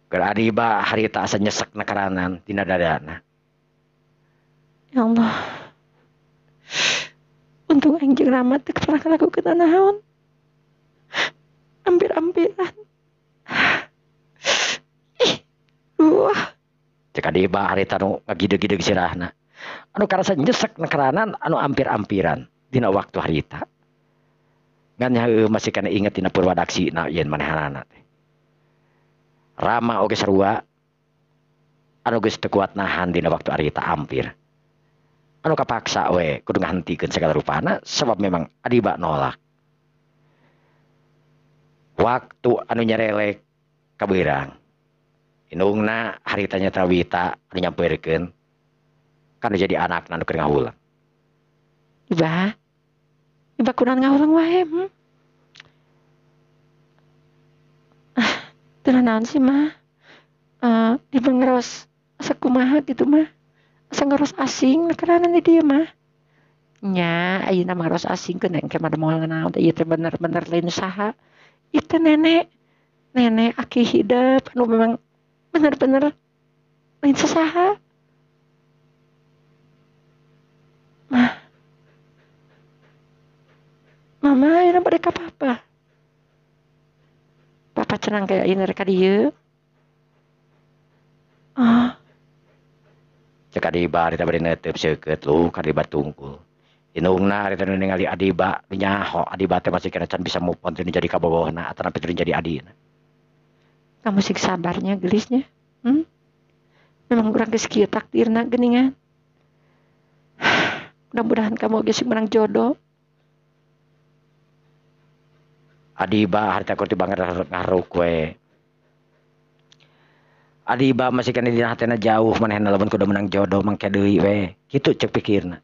Keur Adiba harita asa nyesek nekeranan dina dadana. Ya Allah. Untung aing jeung Rama teu pernah ngalakukeun naon. Ampir-ampiran. Ih, wah. Cek Adiba harita nu ngagideg-gideg sirahna. Anu karasa nyesek nekeranan anu ampir-ampiran dina waktu harita. Ngan heueuh masih kana inget dina purwadaksina yen manehanana teh. Rama oge sarua anu geus teu kuat nahan dina waktu harita ampir. Anu kapaksa we kudu ngahentikeun sagala rupana sebab memang Adiba nolak. Waktu anu nyerelek kabeurang. Indungna harita nya Trawita anu nyampeurkeun kana jadi anakna anu keur ngahulang. Iba. Iba kunaon ngahulang wae? Teu naon sih mah. Iba ngeros asa kumaha gitu mah. Asa ngeros asing karena di dieu mah. Nya ayeuna mah ngeros asing keun engke mah moal naon teh ieu teh bener-bener lain saha. Ieu teh nenek. Nenek aki hidep anu memang bener-bener lain sasaha. Mah. Mama ayeuna bade ka papa. Papa cenang kayak ayeuna rek ka dieu. Ah. Cek Adiba harita bade neuteup seukeut lu ka Adiba tungkul. Indungna harita nu ningali Adiba nyaho Adiba teh masih kena can bisa move on teu jadi kabogohna atanapi teu jadi adina. Kamu sing sabarnya gelisnya. Memang urang geus kieu takdirna geuningan. Mudah-mudahan kamu geus menang jodoh. Adiba harita kur tiba ngaruk we. Adiba masih kena dina hatena jauh manehna lamun kudu menang jodoh mangke deui we. Kitu cek pikirna.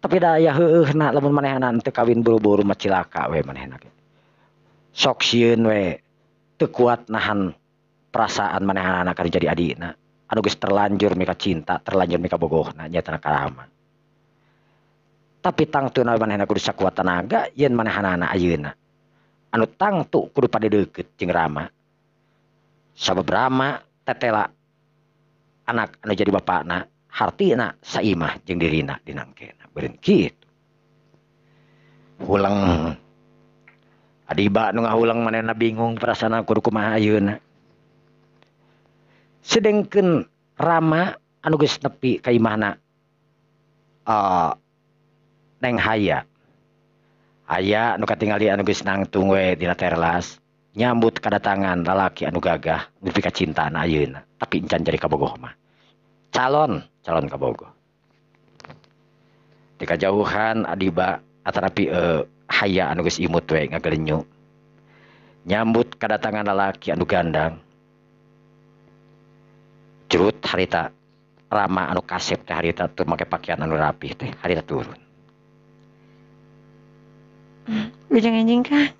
Tapi da aya heueuhna lamun manehna teu kawin buru-buru mah cilaka we manehna ge. Sok sieun we teu kuat nahan perasaan manehna kana jadi adina. Anu geus terlanjur mika cinta, terlanjur mika bogohna nyaeta ka Rama. Tapi tangtuna manehna kudu sakuat tenaga yen manehanana ayeuna. Anu tangtu kudu pada deukeut jeung Rama. Sabab Rama tetela anak anu jadi bapakna hartina saimah jeung dirina dinangkena beureun kitu. Huleng Adiba nu ngahuleng manehna bingung perasaan kudu kumaha ayeuna. Sedengkeun Rama anu geus nepi ka imahna Neng Haya. Haya anu katingali anu geus nangtung we dina terlas nyambut kadatangan lalaki anu gagah nepi ka cintana ayeuna tapi encan jadi kabogoh mah. Calon kabogoh. Di kajauhan Adiba atanapi Haya anu geus imut we ngagelenyu. Nyambut kadatangan lalaki anu gandang. Curut harita Rama anu kasep teh harita tur make pakaian anu rapih teh harita turun. Ujung anjing kah?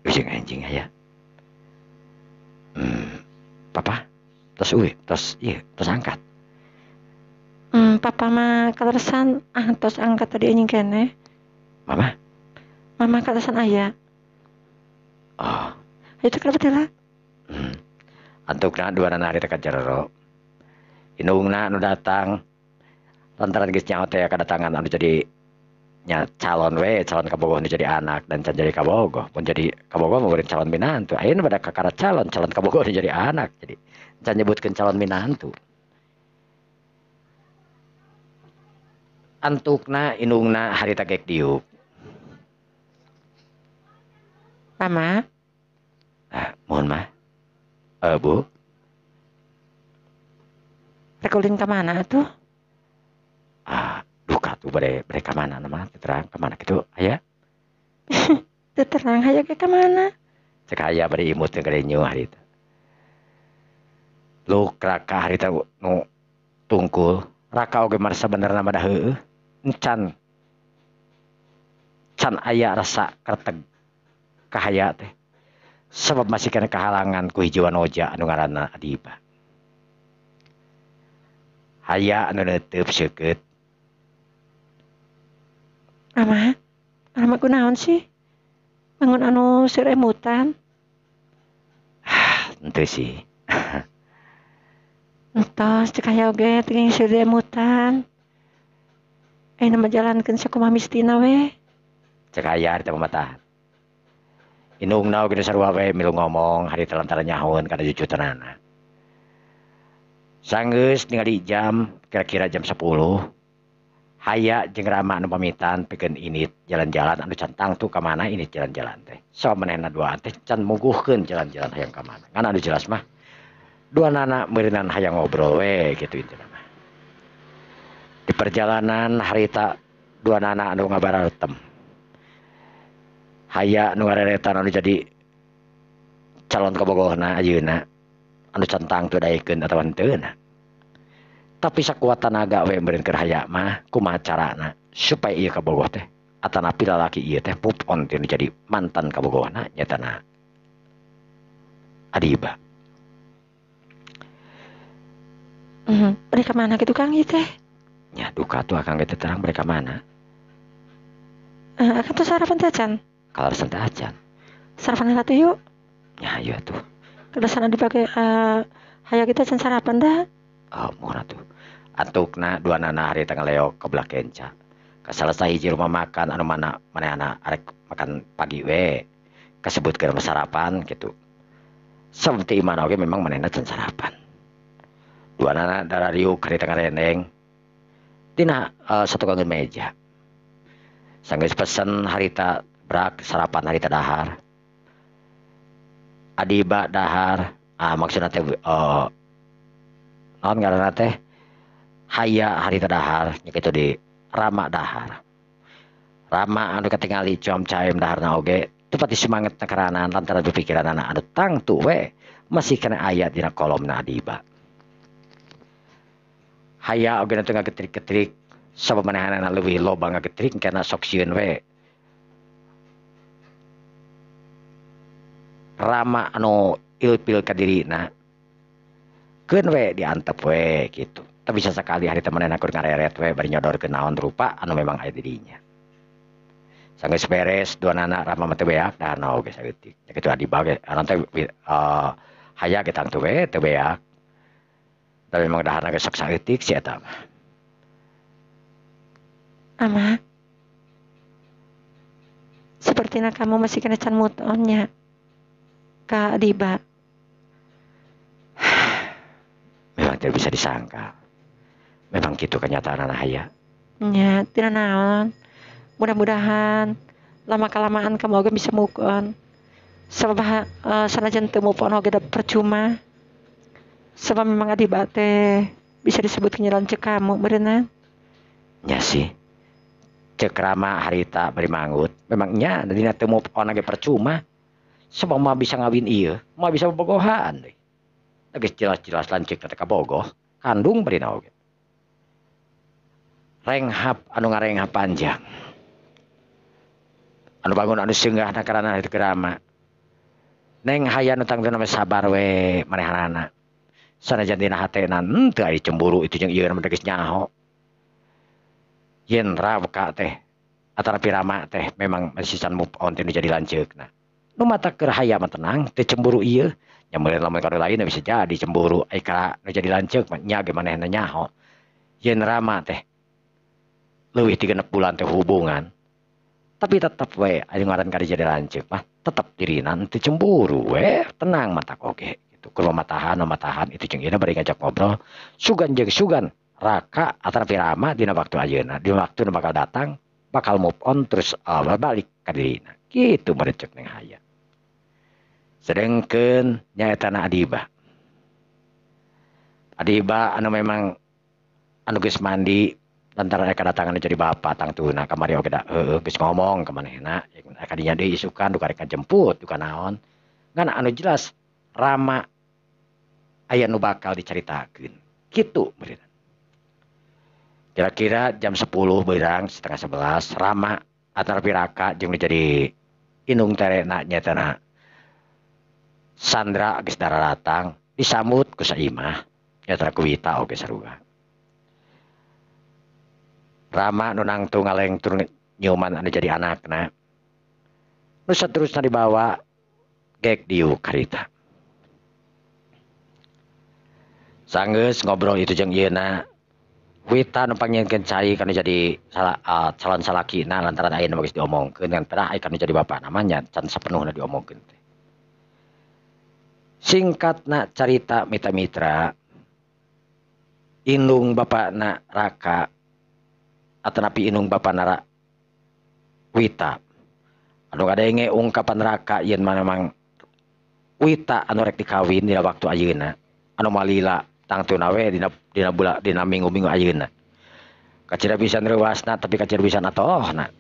Ujung anjing aya. Papa, tos uih, tos ieu, tos angkat. Papa mah kaleresan tos angkat tadi anjing keneh. Mama? Mama kaleresan aya. Oh. Itu kenapa teh? Antukna duanana harita ka jero. Indungna anu datang lantaran geus nyaho teh kadatangan anu jadi nya calon we, calon kabogoh nu jadi anak dan can jadi kabogoh. Mun jadi kabogoh mah beureun calon minantu. Ayeuna pada kakara calon, calon kabogoh nu jadi anak. Jadi can nyebutkeun calon minantu. Antukna indungna harita gek diuk. Mama? Mohon mah. Bu. Rek ulin ka mana atuh? Duka tuh bade ka mana mah teu terang ka mana kitu aya? Teu terang aya ge ka mana? Cek aya bade imut teh garenyu harita. Luk raka harita nu tungkul, raka oge mah sabenerna mah da heueuh. Encan can aya rasa kerteg ka haya teh. Sebab masih kena kahalangan ku hiji wanoja anu ngaranna Adiba. Haya anu neuteub seukeut. Rama, Rama kunaon sih? Bangun anu seur emutan. Henteu sih. Entos cek aya oge teu seur emutan. Ayeuna mah jalankeun sakumaha mistina we. Cek aya harita pamatahan. Indungna oge sarua we milu ngomong harita lantaran nyahoeun kana jujutanana. Sanggeus ningali jam kira-kira jam 10. Haya jeung Rama anu pamitan pikeun init jalan-jalan anu can tangtu ka mana init jalan-jalan teh. So manehna duaan teh can muguhkeun jalan-jalan hayang ka mana. Ngan anu jelas mah duanana meureunan hayang ngobrol we kitu intina mah. Di perjalanan harita duanana anu ngabaratem. Haya nu ngareretan anu jadi calon kabogohna ayeuna anu can tangtu daekeun atawa henteu. Tapi sakuat tanaga we meureun keur haya mah kumaha carana supaya ieu kabogoh teh atanapi lalaki ieu teh move on teh jadi mantan kabogohna nyatana Adiba. Mereka mana gitu Kang ieu teh? Nya duka tuh akang teh terang mereka mana? Akang tuh sarapan teh acan. Kalaresan teh acan. Sarapan satu yuk. Nya ayo atuh. Kedasan dipakai haya kita can sarapan dah. Oh, murah tuh. Antukna dua nana hari tengah leo ke belah kenca. Ka salah sahiji rumah makan anu mana manehna arek makan pagi we. Kasebut keur sarapan gitu. Seperti mana oge memang manehna can sarapan. Dua nana darariuk hari tengah rendeng. Tina satu kangen meja. Sanggeus pesen harita brak sarapan harita dahar. Adiba dahar, maksudna teh naon ngaranna teh haya harita dahar nya kitu di Rama dahar. Rama anu katingali cuam caem daharna oge teu pati semangat nakaranan lantaran pikiranana anu tangtu we masih kana aya dina kolomna Adiba. Haya oge teu ngagetrik-getrik sabab manehanana leuwih loba ngagetrik kana sok sieun we. Rama anu ilpil ka dirina keun we diantep we gitu. Tapi sesekali hari temenan aku ngareret we bari nyodorkeun naon rupa anu memang aya di dinya. Sanggeus beres dua nana Rama mah teu beak daharna oge saeutik. Nya kitu Adiba ge anu teh haya ge tangtu we teu beak. Tapi memang daharna ge sok saeutik si eta mah. Ama. Sepertina kamu masih kena can move on-nya ka Adiba. Memang tidak bisa disangka. Memang gitu kenyataan anak haya. Ya, tidak naon. Mudah-mudahan lama-kelamaan kamu oge bisa move on. Sebab sanajan teu move on oge da percuma. Sebab memang Adiba teh bisa disebut kenyalaan cek kamu berenang. Ya sih. Cek Rama harita bari manggut. Memang nya dina teu move on oge percuma. Sebab mah bisa ngawin ieu, mah bisa bobogohan deui. Geus jelas-jelas lanceuk teh kabogoh, kandung barina oge. Renghap anu ngarenghap panjang. Anu bangun anu seunggah na karana itu Rama. Neng haya nu tangtuna mah sabar we manehanana. Sanajan dina hatena henteu aya cemburu itu jeung ieu mah geus nyaho. Yen Rawka teh atanapi Rama teh memang masih can move on teh nu jadi lanceukna. Nu mata keur haya mah tenang teu cemburu ieu. Nya meureun lamun ka lain bisa jadi cemburu ai ka nu jadi lanceuk mah nya ge manehna nyaho. Yen Rama teh leuwih ti 6 bulan teh hubungan. Tapi tetep we aya ngaran ka jadi lanceuk mah tetep dirina teu cemburu we, tenang mata oge gitu. Kumaha matahan itu jeung ieu bari ngajak ngobrol sugan jeung sugan Raka atanapi Rama dina waktu ayeuna, dina waktu nu bakal datang bakal move on terus balik ka dirina. Kitu meureun ceuk Neng Haya. Sedengkeun nyaetana Adiba. Adiba anu memang anu geus mandi lantaran aya kadatangan jadi bapa tangtuna kamari oge da heueuh geus ngomong ka manehna ka dinya deui isukan duka rek ngajemput duka naon. Ngan anu jelas Rama aya nu bakal dicaritakeun. Kitu meureun. Kira-kira jam 10 beurang 10:30 Rama atanapi Raka jeung nu jadi indung terena nyaetana Sandra geus dararatang disambut ku Saimah nyaetana ku Wita oge sarua. Rama nu nangtu ngalengtur nyuman anu jadi anakna. Nu saterusna dibawa gek diuk harita. Sanggeus ngobrol itu jeung ieuna Wita nu pangnyieunkeun cai kanu jadi calon salakina lantaran ayeuna mah geus diomongkeun ngan pedah ai kanu jadi bapana mah nya can sapenuhna diomongkeun teh. Singkatna carita mitra-mitra Indung bapakna Raka atanapi indung bapakna Wita. Anu ngadenge ungkapan Raka yen memang Wita anu rek dikawin dina waktu ayeuna anu malila tangtuna we dina bula dina minggu-minggu ayeuna. Kacida pisan reuasna tapi kacida pisan atohna.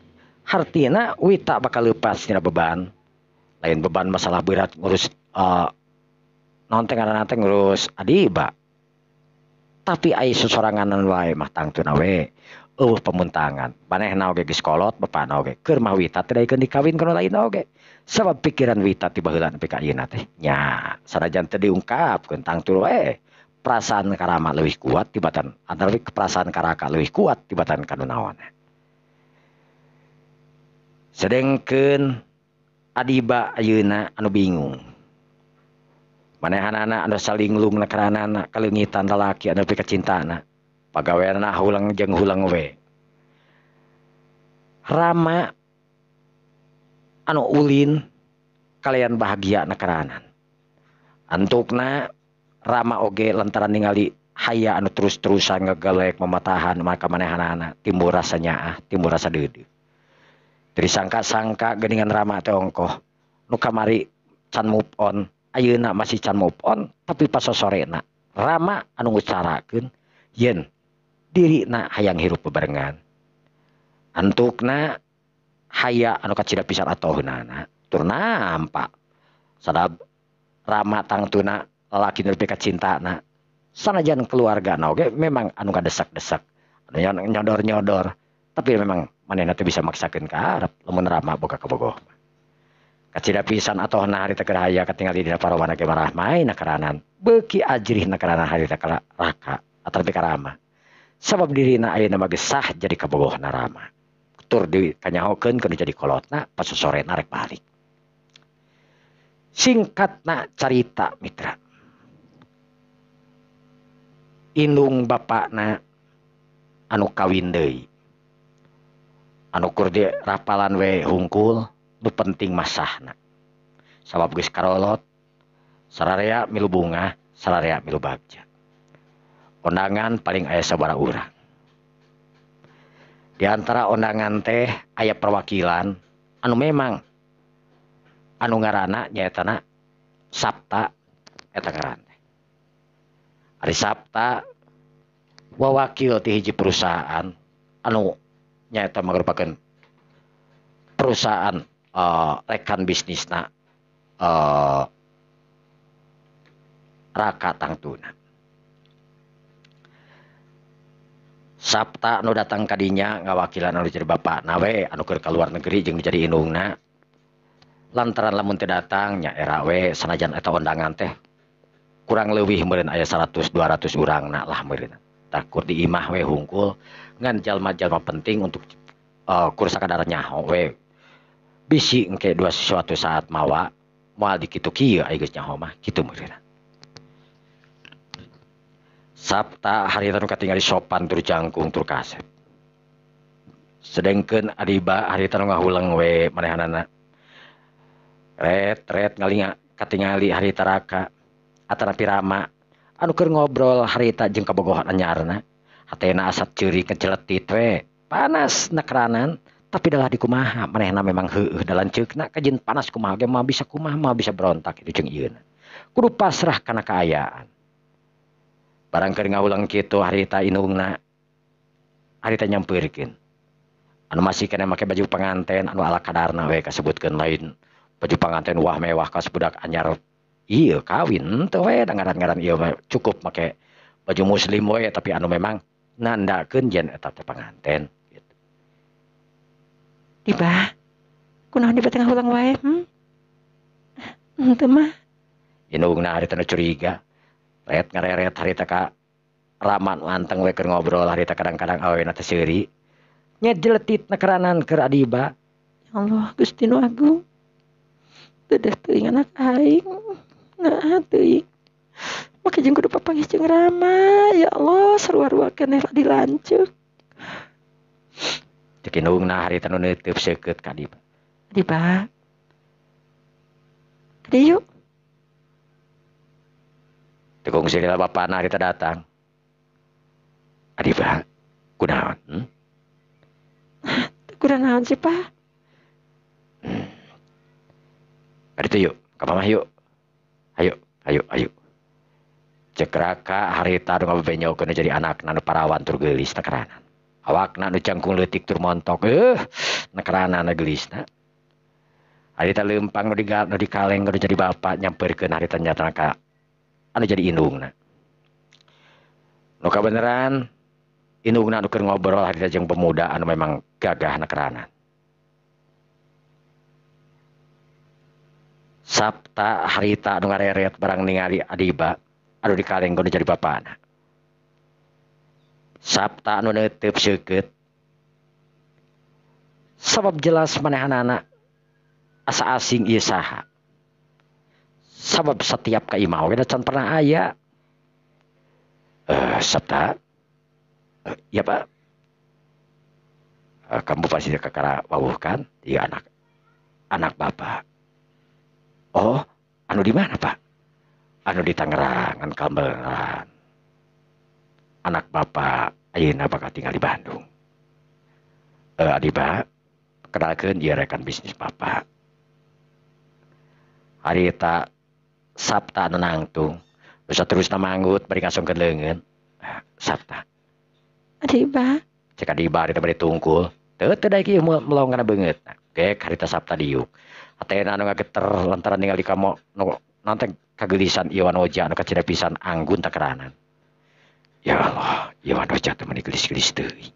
Hartina Wita bakal leupas dina beban. Lain beban masalah berat ngurus naon teh ngaranna teh ngurus Adiba. Tapi ai sosoranganan wae mah tangtuna we eueuh pemuntangan. Manehna oge geus kolot bapana oge keur mah Wita teh daekeun dikawin kana lain oge. Sabab pikiran Wita ti baheula nepi ka ayeuna teh nya sanajan teu diungkapkeun tangtu we. Perasaan karama leuwih kuat tibatan antara perasaan karaka leuwih kuat tibatan kanu naon. Sedengkeun Adiba ayeuna anu bingung. Manehanana anu salinglung na karanana kaleungitan lalaki anu pikacintana. Pagaweanna huleng jeung huleng we. Rama anu ulin kalian bahagia na karanan. Antukna Rama oge lantaran ningali haya anu terus-terusan ngegelek mematahan maka manehanana timbul rasa nyaah, timbul rasa deudeuh. Teu disangka-sangka geuningan Rama teh ongkoh nu kamari can move on, ayeuna masih can move on tapi pasosorena Rama anu ngucarakeun yen dirina hayang hirup bebarengan. Antukna haya anu kacida pisan atoheunana tur nampak sadab Rama tangtuna lalaki nu pikacintana sanajan keluargana oge memang anu ngadesak-desak anu nyodor-nyodor tapi memang manehna teh bisa maksakeun ka harep lamun Rama boga kabogoh. Kacida pisan atohna harita keur haya katingali dina parawana ge marahmai nakaranan beuki ajrih nakaranan harita ka Raka atawa ka Rama sabab dirina ayeuna mah geus sah jadi kabogohna Rama tur dikanyahokeun kudu jadi kolotna pasosorena rek balik. Singkatna carita mitra. Indung bapakna anu kawin deui anu kur di rapalan we hungkul nu penting masahna sabab geus karolot sararea milu bunga sararea milu bagja. Ondangan paling aya sabaraha urang. Di antara ondangan teh aya perwakilan anu memang anu ngaranna nyaetana Sabta eta ngaran teh. Ari Sabta wawakil ti hiji perusahaan anu nyaeta mangrupakeun perusahaan rekan bisnisna Raka tangtuna. Sabta anu datang kadinya ngawakilan anu jadi bapakna we anu keur ka luar negeri jeung jadi indungna. Lantaran lamun teu datang nya era we sanajan eta ondangan teh kurang leuwih meureun aya 100 200 urangna lah meureun. Takur di imah we hungkul ngan jalma-jalma penting untuk kur sakadar nyaho we. Bisi engke dua suatu saat mawa moal dikitu kieu aya geus nyaho mah kitu meureun. Sabta harita nu katingali sopan tur jangkung tur kasep. Sedengkeun Adiba harita nu ngahuleng we manehanana. Ret-ret ngalinga katingali harita Raka atanapi Rama anu keur ngobrol harita jeung kabogohan anyarna. Hatena asa ceurik ngeceletit we. Panas nakeranan tapi dalah dikumaha manehna memang heueuh da lanceukna kajeun panas kumaha ge moal bisa kumaha moal bisa berontak kitu jeung ieuna. Kudu pasrah kana kaayaan. Barang keur ngahuleng kitu harita indungna harita nyampeurkeun. Anu masih keneh make baju panganten anu ala kadarna we kasebutkeun lain baju panganten wah mewah kas budak anyar ieu kawin teu we da ngaran-ngaran ieu mah cukup make baju muslim we tapi anu memang nandakeun yen eta teh panganten gitu. Diba kunaon diba teh ngahuleng wae Henteu mah. Indungna harita nu curiga. Ret ngareret harita ka Rama nu anteng we keur ngobrol harita kadang-kadang awena teh seuri. Nya jeletit nakeranan keur Adiba. Ya Allah Gusti nu agung. Dedeh teuing anak aing. Nah teuing. Make jeung kudu papanggih jeung Rama. Ya Allah sarua-rua keneh di lanceuk. Cek indungna harita nu neuteub seukeut ka Adiba. Adiba. Adi yuk. Teu kungsi lila bapana harita datang. Adiba kunaon? Kunaon sih Pak? Kaditu yuk, ka mamah yuk. Ayo, ayo, ayo. Cek Raka harita nu ngabebenyokeun jadi anakna nu parawan tur geulis nakeranan. Awakna nu jangkung leutik tur montok. Nakeranan geulisna. Harita leumpang nu dikaleng nu jadi bapak nyamperkeun harita nyatana ka anu jadi indungna. Nu kabeneran indungna nu keur ngobrol harita jeung pemuda anu memang gagah nakeranan. Sabta harita anu ngareret barang ningali Adiba anu dikaleng kudu jadi bapana. Sabta anu neuteup seukeut. Sabab jelas manehanana asa asing ieu saha. Sabab setiap ka imah oge can pernah aya. Sabta, ya Pak. Kamu pasti kakara wawuh kan? Iya anak bapak. Oh, anu di mana Pak? Anu di Tangerang, anu Kambelan. Anak bapak ayeuna bakal tinggal di Bandung. Adiba, kenalkeun ieu rekan bisnis bapak. Harita Sabta anu nangtung, terus terusna manggut bari ngasongkeun leungeun. Sabta. Adiba. Cek Adiba harita bari tungkul. Teu teu daek ieu melong kana beungeut. Gek harita Sabta diuk. Hatena anu ngageter lantaran ningali kamu nu naon teh kageulisan Iwan Oja anu kacida pisan anggun takeranan. Ya Allah, Iwan Oja teh meuni geulis-geulis teuing.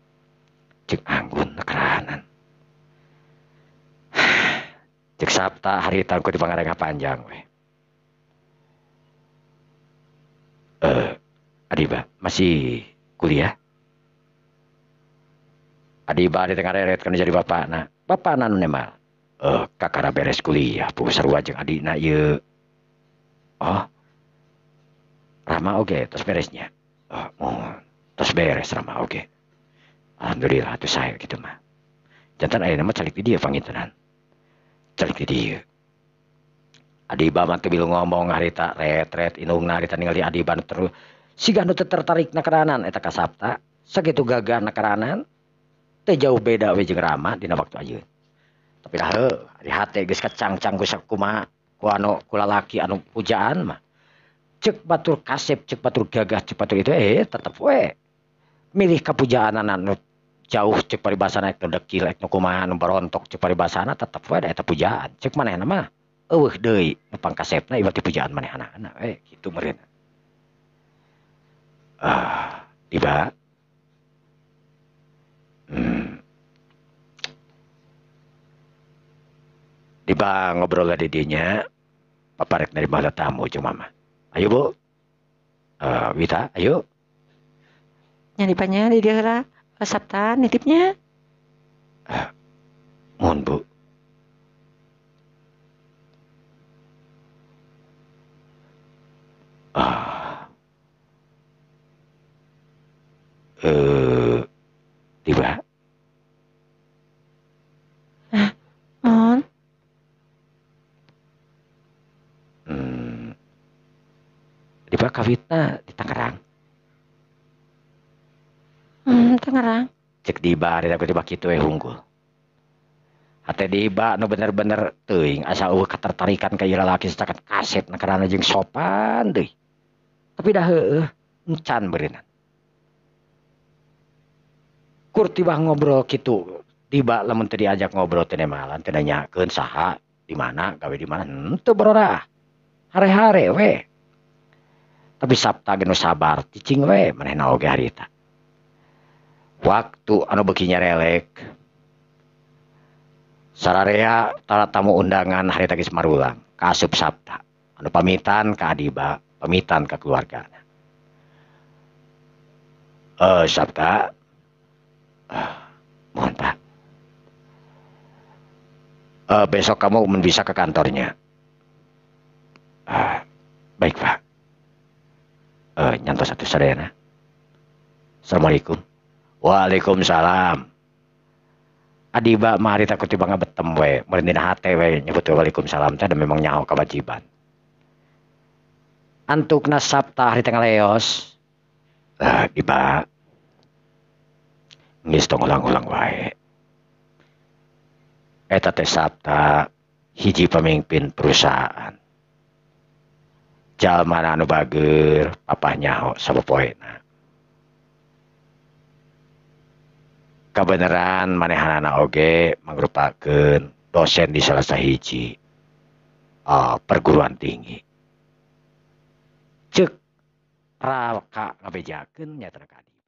Ceuk anggun takeranan. Ceuk Sabta harita ku dipangarengah panjang we. Adiba masih kuliah? Adiba di tengah reret kana jadi bapakna. Bapakna nu nemal. Kakara beres kuliah, puguh sarua jeung adina ieu. Oh. Rama oge tos beresnya. Oh, mohon. Tos beres Rama oge. Alhamdulillah atuh sae kitu mah. Jantan ayeuna mah calik di dieu pangintenan. Calik di dieu. Adiba mah teu bilu ngomong harita ret-ret indungna harita ningali Adiba nu terus siga nu teu tertarik na keranan eta ka Sabta, sakitu gagah na keranan teu jauh beda we jeung Rama dina waktu ayeuna. Tapi dah heuh, di hate geus kacangcang ku sakumaha ku anu ku lalaki anu pujaan mah. Ceuk batur kasep, ceuk batur gagah, ceuk batur itu tetep we milih kapujaanana nu jauh ceuk paribasana nu dekil nu kumaha nu barontok ceuk paribasana tetep we da eta pujaan. Ceuk manehna mah eueuh deui nu pangkasepna ieu teh pujaan manehna we kitu meureun. Diba. Diba ngobrol di dinya, papa rek nerima tamu jeung mama. Ayo Bu. Wita, ayo. Nya dipanya di dieu heula, Sabta nitipnya. Mohon Bu. Diba. Mohon. Diba kawitna di Tangerang. Tangerang. Cek Diba harita tiba kitu we hungkul. Hate Diba nu bener-bener teuing asa eueuh katertarikan ka ieu lalaki sacaket kaset na karana jeung sopan deui. Tapi dah heueuh encan beureunan. Kur tibah ngobrol kitu, Diba lamun teu diajak ngobrol teh nemalan teu nanyakeun saha, di mana, gawe di mana, henteu bororah. Hare-hare we. Tapi Sabta ge nu sabar, cicing we manehna oge harita. Waktu anu beuki nyarelek. Sararea tara tamu undangan harita geus marulang, kaasup Sabta. Anu pamitan ka Adiba, pamitan ka keluargana. Sabta, mohon Pak. Besok kamu bisa ke kantornya. Baik Pak. Nyantos satu sadayana. Assalamualaikum. Waalaikumsalam. Adiba mah harita ku tiba ngabetem we, meureun dina hate we nyebut waalaikumsalam teh da memang nyaho kewajiban. Antukna Sabta harita ngaleos. Diba. Geus tong ulang-ulang wae. Eta teh Sapta hiji pemimpin perusahaan. Jalma anu bager, papah nyaho sapopoena. Kabeneran manehanana oge mangrupakeun dosen di salah sahiji perguruan tinggi. Cek raka ngabejakeun nyata ka.